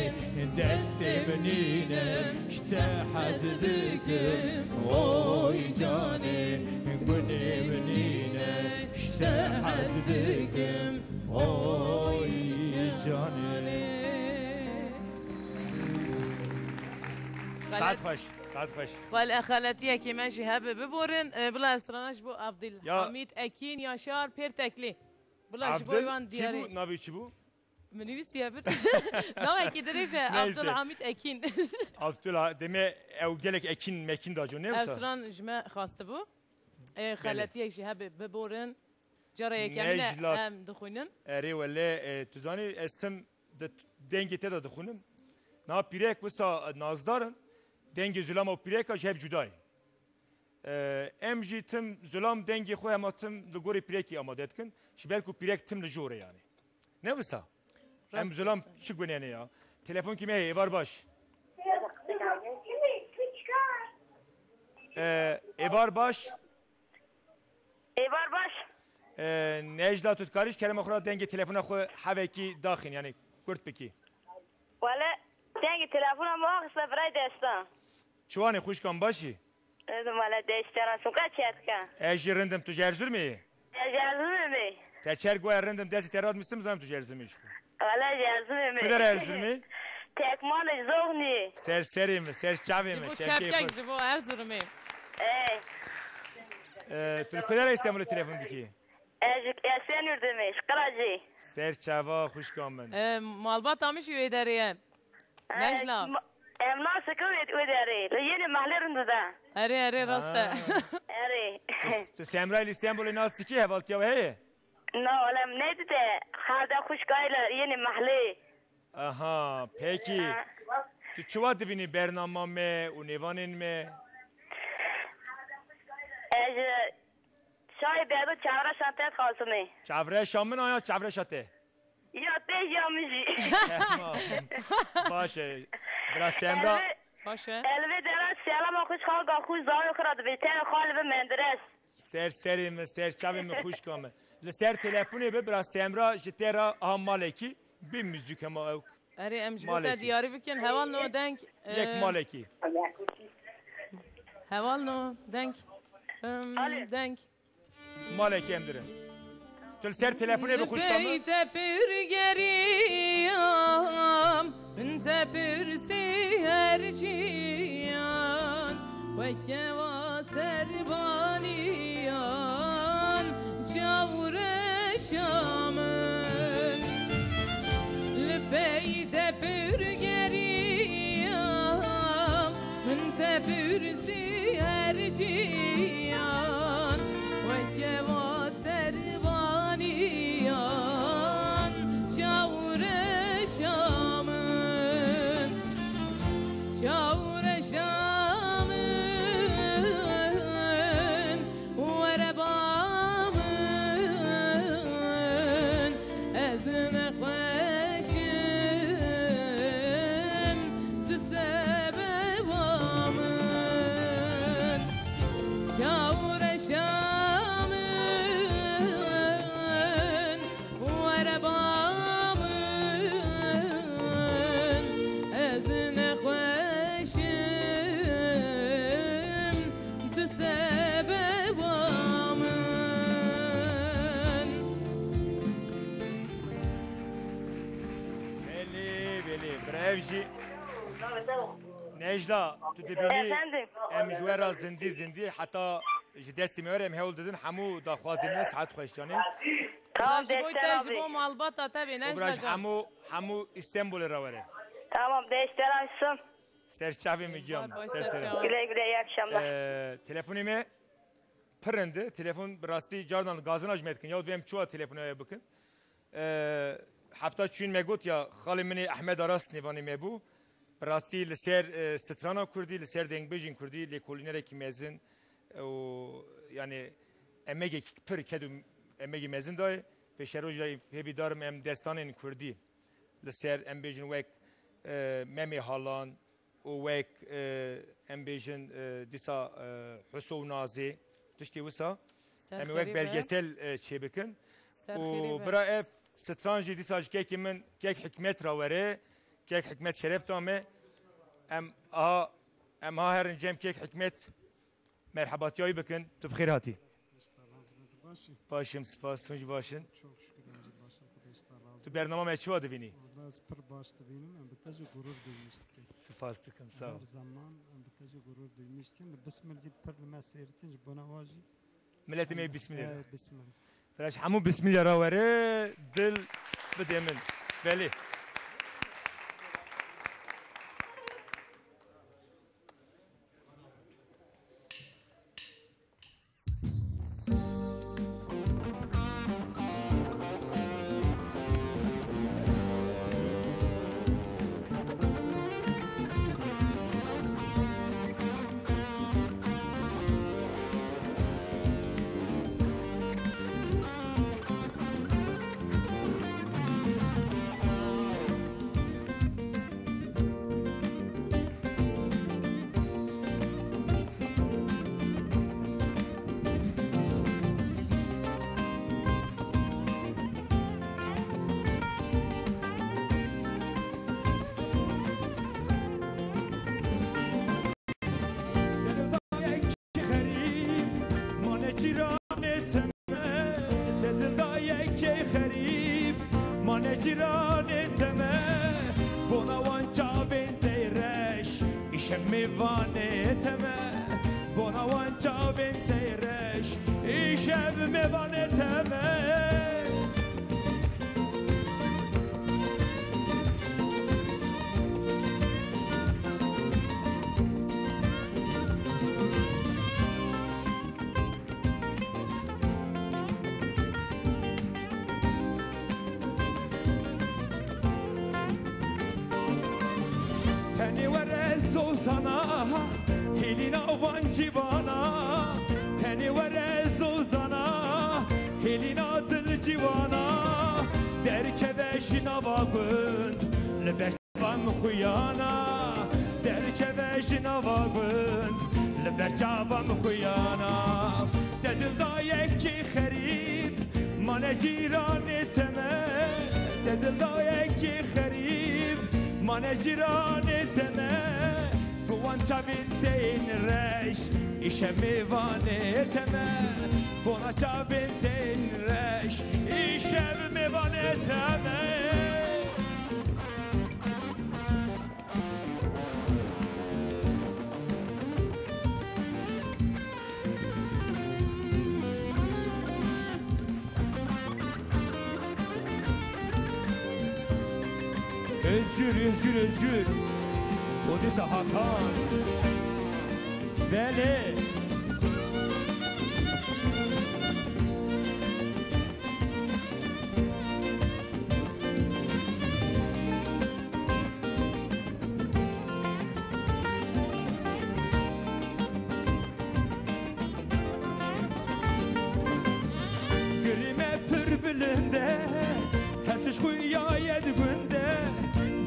Destê min nîne, ji te hez dikim, oy canê. Gunê min nîne, ji te hez dikim, oy canê. Saet xweş, saet xweş. Wele xeletiyekê me jî hebe biborin. E, bila ev strana ji bo Abdulhamîd Ekîn Yaşar Pêrteklî. Bila ji bo Abdul, wan kî diyarî. Bû? Navê çi bû? Min nivîsiye bir. Navekî dirêj e, Neyse. Abdulhamîd Ekîn. Abdulha-, demê ew gelek Ekîn Mekîn da jo, ne wisa? Ev stran ji me xwestibû. E, Belê. Xeletiyek jî hebe biborin. Cara yekemîn e Nejla. Em dixwînin. Erê wele, e, tu zanî ez tim di dengê te de dixwînim. Niha pîrek wisa nazdar in. Dengê zulama û pîreka ji hev cuda ye. E, em jî tim zulam dengê xwe hema tim li gorî pîrekî amade dikin. Ji ber ku pîrek tim li jor e yanî. Ne wisa? Em zulam çi gunene ya? Telefonkî me heye, êvar baş. E, êvar baş. Êvar baş. E, Necla, tu dikarî ji kerema xwe re dengê telefona xwe hevekî daxîn, yanî kurt bikî. Wele, dengê telefona min axiste birayê destan. Çiwanê xwişkan, baş î? Ez wele deştera suqa çetke. Ez jî rindim, tu ji Erzurumê yî? Ez ji Erzurumê me. Te çer goya rindim, destê te radmistim, zanim tu ji Erzurumê jî. Wele ji Erzurumê me. Kudera Erzurumê? Tekmanê Zoxnî. Ser serê min, ser çavê min, çerkê xwe. Ji bo Erzurumê. Ey. E, tu li kudera Îstanbulê telefon dikî? Ez ji Esenyurtê me, ji Qiracê. Ser çava xwişka min. E, malbata min jî wê derê ye. Necla. Em nasike wê, wê derê. Li yenê mehlê rind dide. Erê, erê, rast e. Ha. Erê. Tu, tu Semra li Stenbolê nas dikî, hevaltiya we heye? Na, oğlum, ne dide? Hevde xwişkayla yenê mehlê. Aha, peki. Ha. Tu çiwa dibînî bernama me û nêvanên me? Ez, e, şayê berdo çavreşan te dixwazimê. Çavreşa min a ya çavreşa te? Ya te ya min jî. Tamam. Baş e. Bira Semra. Elvê, baş e. Elvê dera selama xwe ji xalka xwe, zarokê xwe re dibê. Te xalê bi Menderes. Ser serê min, ser çavê min, xwişka min. Li ser telefonê bi, bira Semra ji te re aha malekî, bi muzîk hema ewk. Erê, em ji bo te diyarî bikin. Heval no deng, yek e, malekî. Heval no deng. Em, deng. Malekî em dirin. Tu li ser telefonê bi xwişka min. Li pey te pir geriyam, min te pirsî her çiyan. Weke wa serbaniyan, çawreşa min. Li pey te pir geriyam, min te pirsî her çiyan. Weke wa serbaniyan, çawreşa min. Çawreşa min, were ba min, ez nexweş im, tu sebeba min. Çawreşa min, were ba min, ez nexweş im, tu sebeba min. Belê, belê, bira ev jî. Necla, tu dibînî. Efendim? Em ji we re zindî, zindî, heta ji destê me were em hewl didin, hemû daxwazên me, sihet xweş canê. Tamam, ji bo te, ji bo malbata te bê, Necla can. Hemû, hemû Îstanbulê re were. Tamam, deştera şim. Ser çavê min giyan. Ser ser. Güle güle, iyi akşamlar. Ee, telefonê me pir rind e. Telefon bi rastî carnan gazina ji me dikin. Yahut vê em çuwa telefonê bikin. Ee, hefta çûyîn me got ya, xalê min ê Ehmed Aras nêvanê me bû. Bi rastî li ser, e, strana kurdî, li ser dengbêjên kurdî lêkolînerekî mezin, e, û, yani, emegekî pir ked û emegî mezin dayê. Pêşerojê hêvîdar im em destanên kurdî li ser, em bêjin, wek, e, Memê Halan û wek, e, em bêjin, e, dîsa, e, Huso û Nazê, tiştê wisa. Ser em ê wek xêrî be. Belgesel, e, çêbikin. Ser xêrî be. Û bira ev stran jî dîsa ji kekê min, kek Hikmet ra were. Kek Hikmet şeref da me. Em a, em ha herin cem kek Hikmet. Merhebatiya wî bikin. Tu bi xêr hatî. Estağfurullah, tu baş î? Baş im, spas, hûn jî baş in. Çok şükür, em jî baş in. Xwedê ji te razî. Tu bernama me çiwa dibînî? Wala ez pir baş dibînim, em bi te jî gurur duymuştuk. Spas dikim, sağ ol. Her zaman em bi te jî gurur duymuştuk. Bismil jî pir li me seyirtin ji bona wa jî. Miletê me bismillah. He, bismillah. Firaş hemû bismillah ra were, dil bide min. Belê. Te dil dayekê xerîb, mane cîranê te me. Bona wan çavên te reş, îşev mêvanê te me. Bona wan çavên te reş, îşev mêvanê te me. Tenê were zozana, hêlîna van cîvana. Tenê were zozana, hêlîna dil cîvana. Derkeve ji nava gund, li ber çava min xuyana. Derkeve ji nava gund, li ber çava min xuyana. Te dil dayekê xerîb, mane cîranê te me. Te dil dayekê xerîb, mane cîranê te me. Bi wan çavên tên reş, îşev mêvanê te me. Bona çavên tên reş, îşev mêvanê te me. Özgür, Özgür, Özgür. Odessa Hakan. Belê. Girî me pir bilind e, her tişt xuya ye di gund e.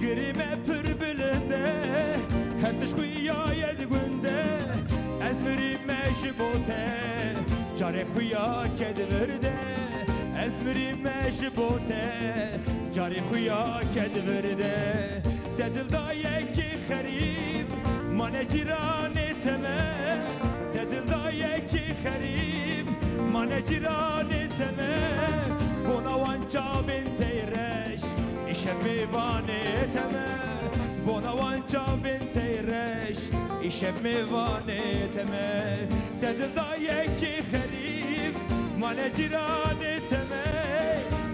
Girî me pir bilind e, her tişt xuya ye di gund e. Ez mirî me ji bo te, carê xuya ke di vir de. Ez mirî me ji bo te, carê xuya ke di vir de. Te dil dayekê xerîb, mane cîranê te me. Te dil dayekê xerîb, mane cîranê te me. Bona wan çavên te reş, îşev mêvanê te me. Bona wan çavên te reş, îşev mêvanê te me. Te dil dayekê xerîb, mane cîranê te me.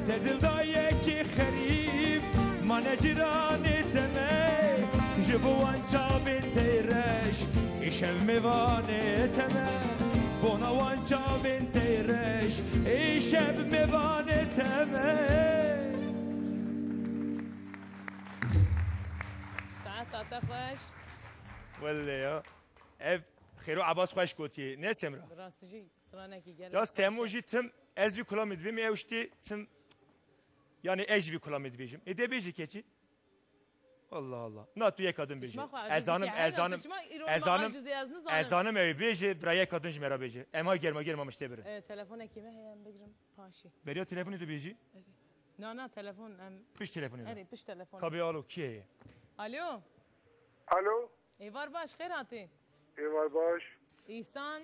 Te dil dayekê xerîb, mane cîranê te me. Ji bo wan çavên te reş, îşev mêvanê te me. Bona wan çavên te reş, îşev mêvanê te me. Saeta Te xweş. Welle ya. Ev Xêro Ebas xweş gotiye. Ne Semra? Rastî jî stranekî gelek Ya xweş Semo e. Jî tim ez vî kulamê divêm ew ştê tim yani ez jî vî kulamê dibêjim. Ê de bêjî keçî. Allah Allah. Na tu yeka din bêjî. Tişma xwe Ez zanim, dikî, ez heyran zanim, tişma îro ez ma zanim, acizî ez nizanim. Ez zanim ew bêjî, bira yeka din ji me re bêjî. Em ha germa germa miştê birin. E, telefonekî me heye em bigrim paşî. Beriya telefonê tu bêjî? Erê. Na, na, telefon em Piş telefonê de. Erê, piş telefon. Kabê alo, kî heye? Alo. Alo. Êvar baş, xêr hatî. Êvar baş. Îhsan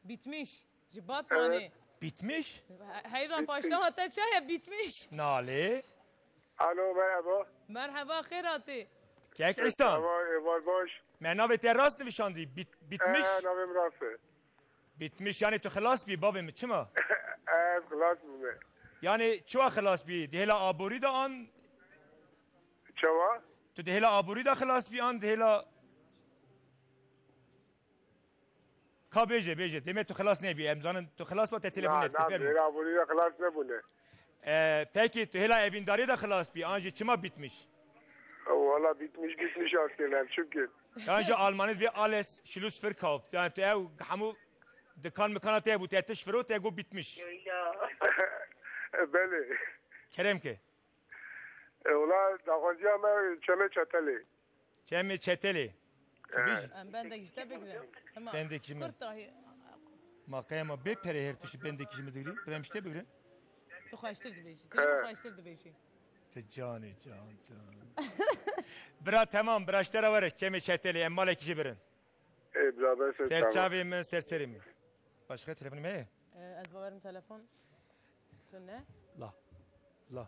Bitmiş. Ji Batmanê. Evet. Bitmiş? He-, heyran Bitmiş. Paştama te çaye Bitmiş. Nalê. Alo, merhaba. Merhaba, xêr hatî. Kek Îhsan. Merhaba, êvar baş. Me navê te rast nivişandî. Bit-, Bitmiş. Ee, navê min rast e. Bitmiş, yani tu xilas bî, bavê min, çima? Ez xilas bûme. Yani çiwa xilas bî? Di hêla aborî de an? Çawa? Tu di hêla aborî de xilas bî an di hêla Ka bêje, bêje. Demê tu xilas nebî. Em zanin tu xilas ba te telefon Na, nedikin. Na, Fermo. Bêra abonî de xilas nebûne. E, peki tu hêla evîndariyê de xilas bî. An jî çima Bitmiş? Wala Bitmiş, Bitmiş askênem. Çimkî. Yan jî Almanî vê alles Schluss verkauft. Yani tu ew hemû dikan mikana te bû, te tiş firot, te got Bitmiş. Belê. Kerem ke. E, wala daxwaziya me Çemê Çetelê. Çemê Çetelê. Evet. Em bendek ji te bigrin. Hema Bendek ji min. Kurt dahi. Ma qey ma bê perê her tişt bendek ji min digirî. Birem ji te bigrin. Tu xweştir dibêjî. Tu Evet. Xweştir dibêjî. Tu canê can can. Bira, temam, bira, ji te re were, Çemê Çetelê, em malekî jê birin. Ê, bira, ben ser Ser tamam. Çavê min, ser serê min. Başka telefonum heye? Ee, ez bawerim telefon. Tu ne? La. La.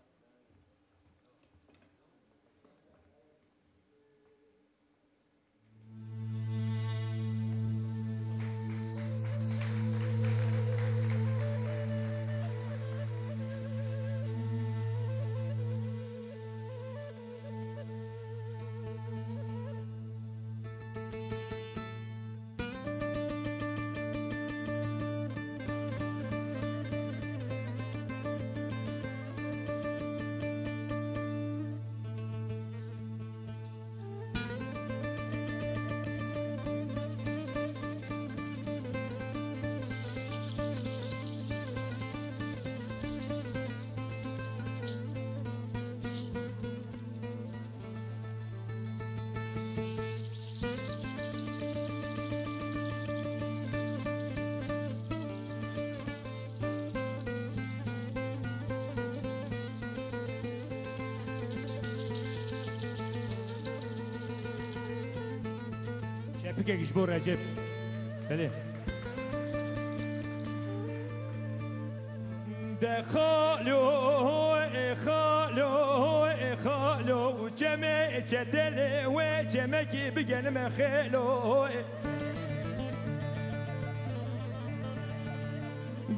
Çepikek ji bo Recep. Belê. De xalo, e xalo, e xalo, Çemê Çetelê wê çemekî bigenime xêlo.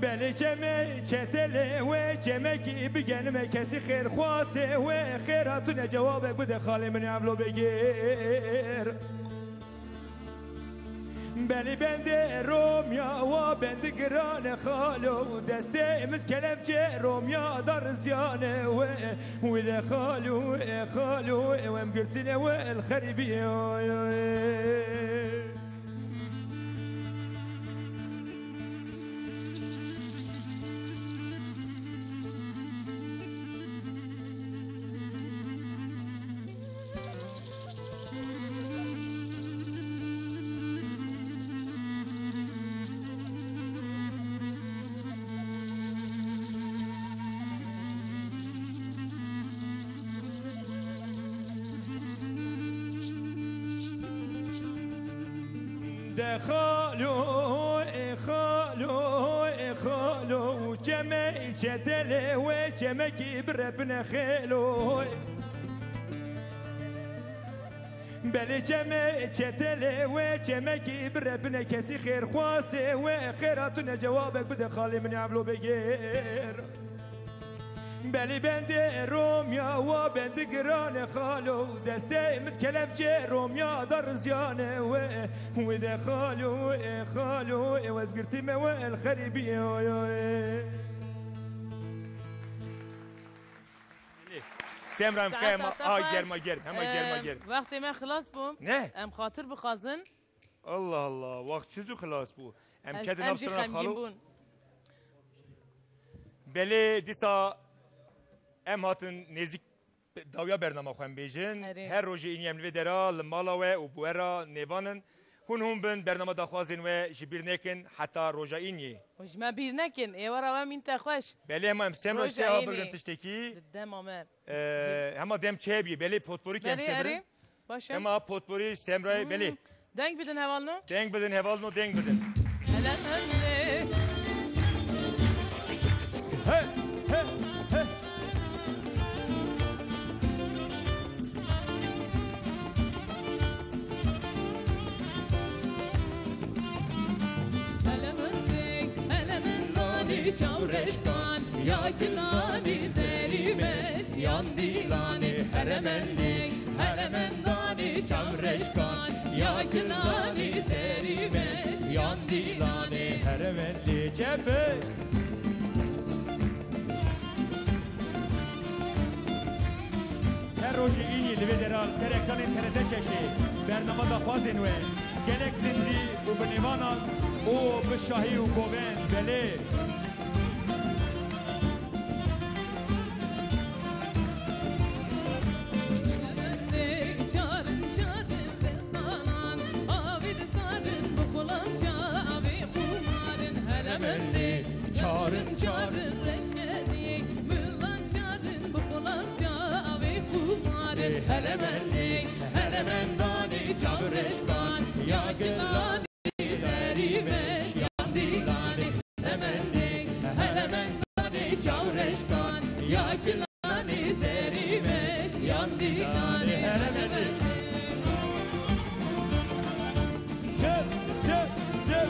Belê Çemê Çetelê wê çemekî bigenime, kesî xêrxwazê wê xêra tune cewabek bide, xalê min evlo bigir. Belê bendê Romya wa bendi girane xalo, destê min kelemçê Romya da rizyane we, wî de xalo, e xalo, e wem girtine we el xerîbî. De xalo, e xalo, e xalo, Çemê Çetelê wê çemekî birepine xêlo. Belê Çemê Çetelê wê çemekî birepine, kesî xêrxwazê wê xêra tune cewabek bide, xalê min evlo bigir. Belê bendê Romya wa bendi girane xalo, destê min kelemçê Romya da rizyane we, wê de xalo, e xalo, e wez girtime we el xerîbî, oy, oy. Semra em Saeta qema, te a, xweş. Germa germ, hema germa Em, germ. Wextê me xilas bû. Ne? Em xatir bixwazin. Allah Allah, wext çi zû xilas bû. Em Ez, kedin em nav jî strana xemgîn xalo. Bûn. Belê, dîsa em hatin nêzîk dawiya bernama xwe em bêjin. Erê. Her rojê înî em li vê dera, li mala we û bi we ra nêvan in. Hûn hûn bin, bernama daxwazên we ji bîr nekin heta roja îniyê. Û ji me bîr nekin, êwara we mîn te xweş. Belê, hema em sê em roj Roja tê ha înê. Bigrin tiştekî. Di dema me. Ee, hema dem çê bî, belê potporî kem Belê, şte birin. Erê. Baş e. Hema potporî Semrayê, Hmm. Belê. Deng bidin hevalno. Deng bidin hevalno, deng bidin. Hele hende. He, he, he. Hele hende, hele hende, çaw reştan, ya gilanî zerî meş, yan dîlanê hele mendê. Hele mendanê çaw reşkan, ya gilanê zerî meş, yan dîlanê. Heremendê çepe. Her rojê înî li vê dera li ser ekranên T R T şeşê bernama daxwazên we gelek zindî û bi nêvanan û bi şahî û govend belê. Çarin çarin rezanan, avê dizarin bi xulam çavê xumarin. Helemendê çarin çarin reşkezî, milan çarin bi xulam çavê xumarin. Helemendê, helemendanê çav reşkan, ya gilanê zerî meş, yan dîlanê. Helemendê, helemendanê çaw reşkan, ya gilanê zerî meş, yan dîlanê. Helemendê. Çep, çep, çep.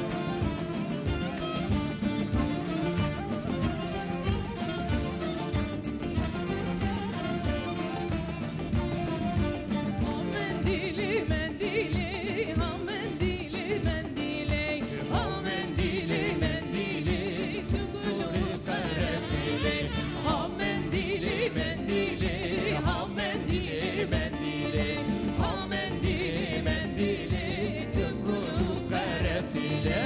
Mendîlê, mendîlê, ha mendîlê, mendîlê, ha mendîlê, mendîlê, tu gul û qerefîlê. Ha mendîlê, mendîlê, ha mendîlê, mendîlê, ha mendîlê, mendîlê, tu gul û qerefîlê.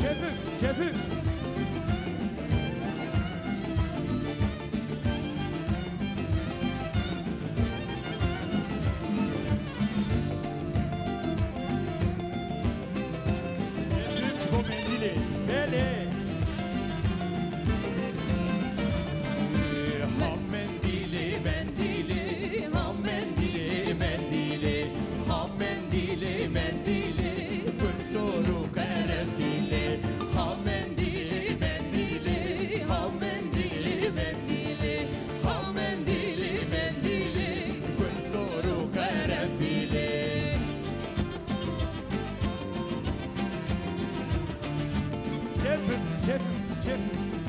Çepik, çepik. Çepik bo mendîlê. Belê. Ha mendîlê, mendîlê, ha mendîlê, mendîlê, ha mendîlê, mendîlê, gul sor û qerefîlê. Ha mendîlê, mendîlê, ha mendîlê, mendîlê, ha mendîlê, mendîlê, gul sor û qerefîlê. Çepik, çepik, çepik.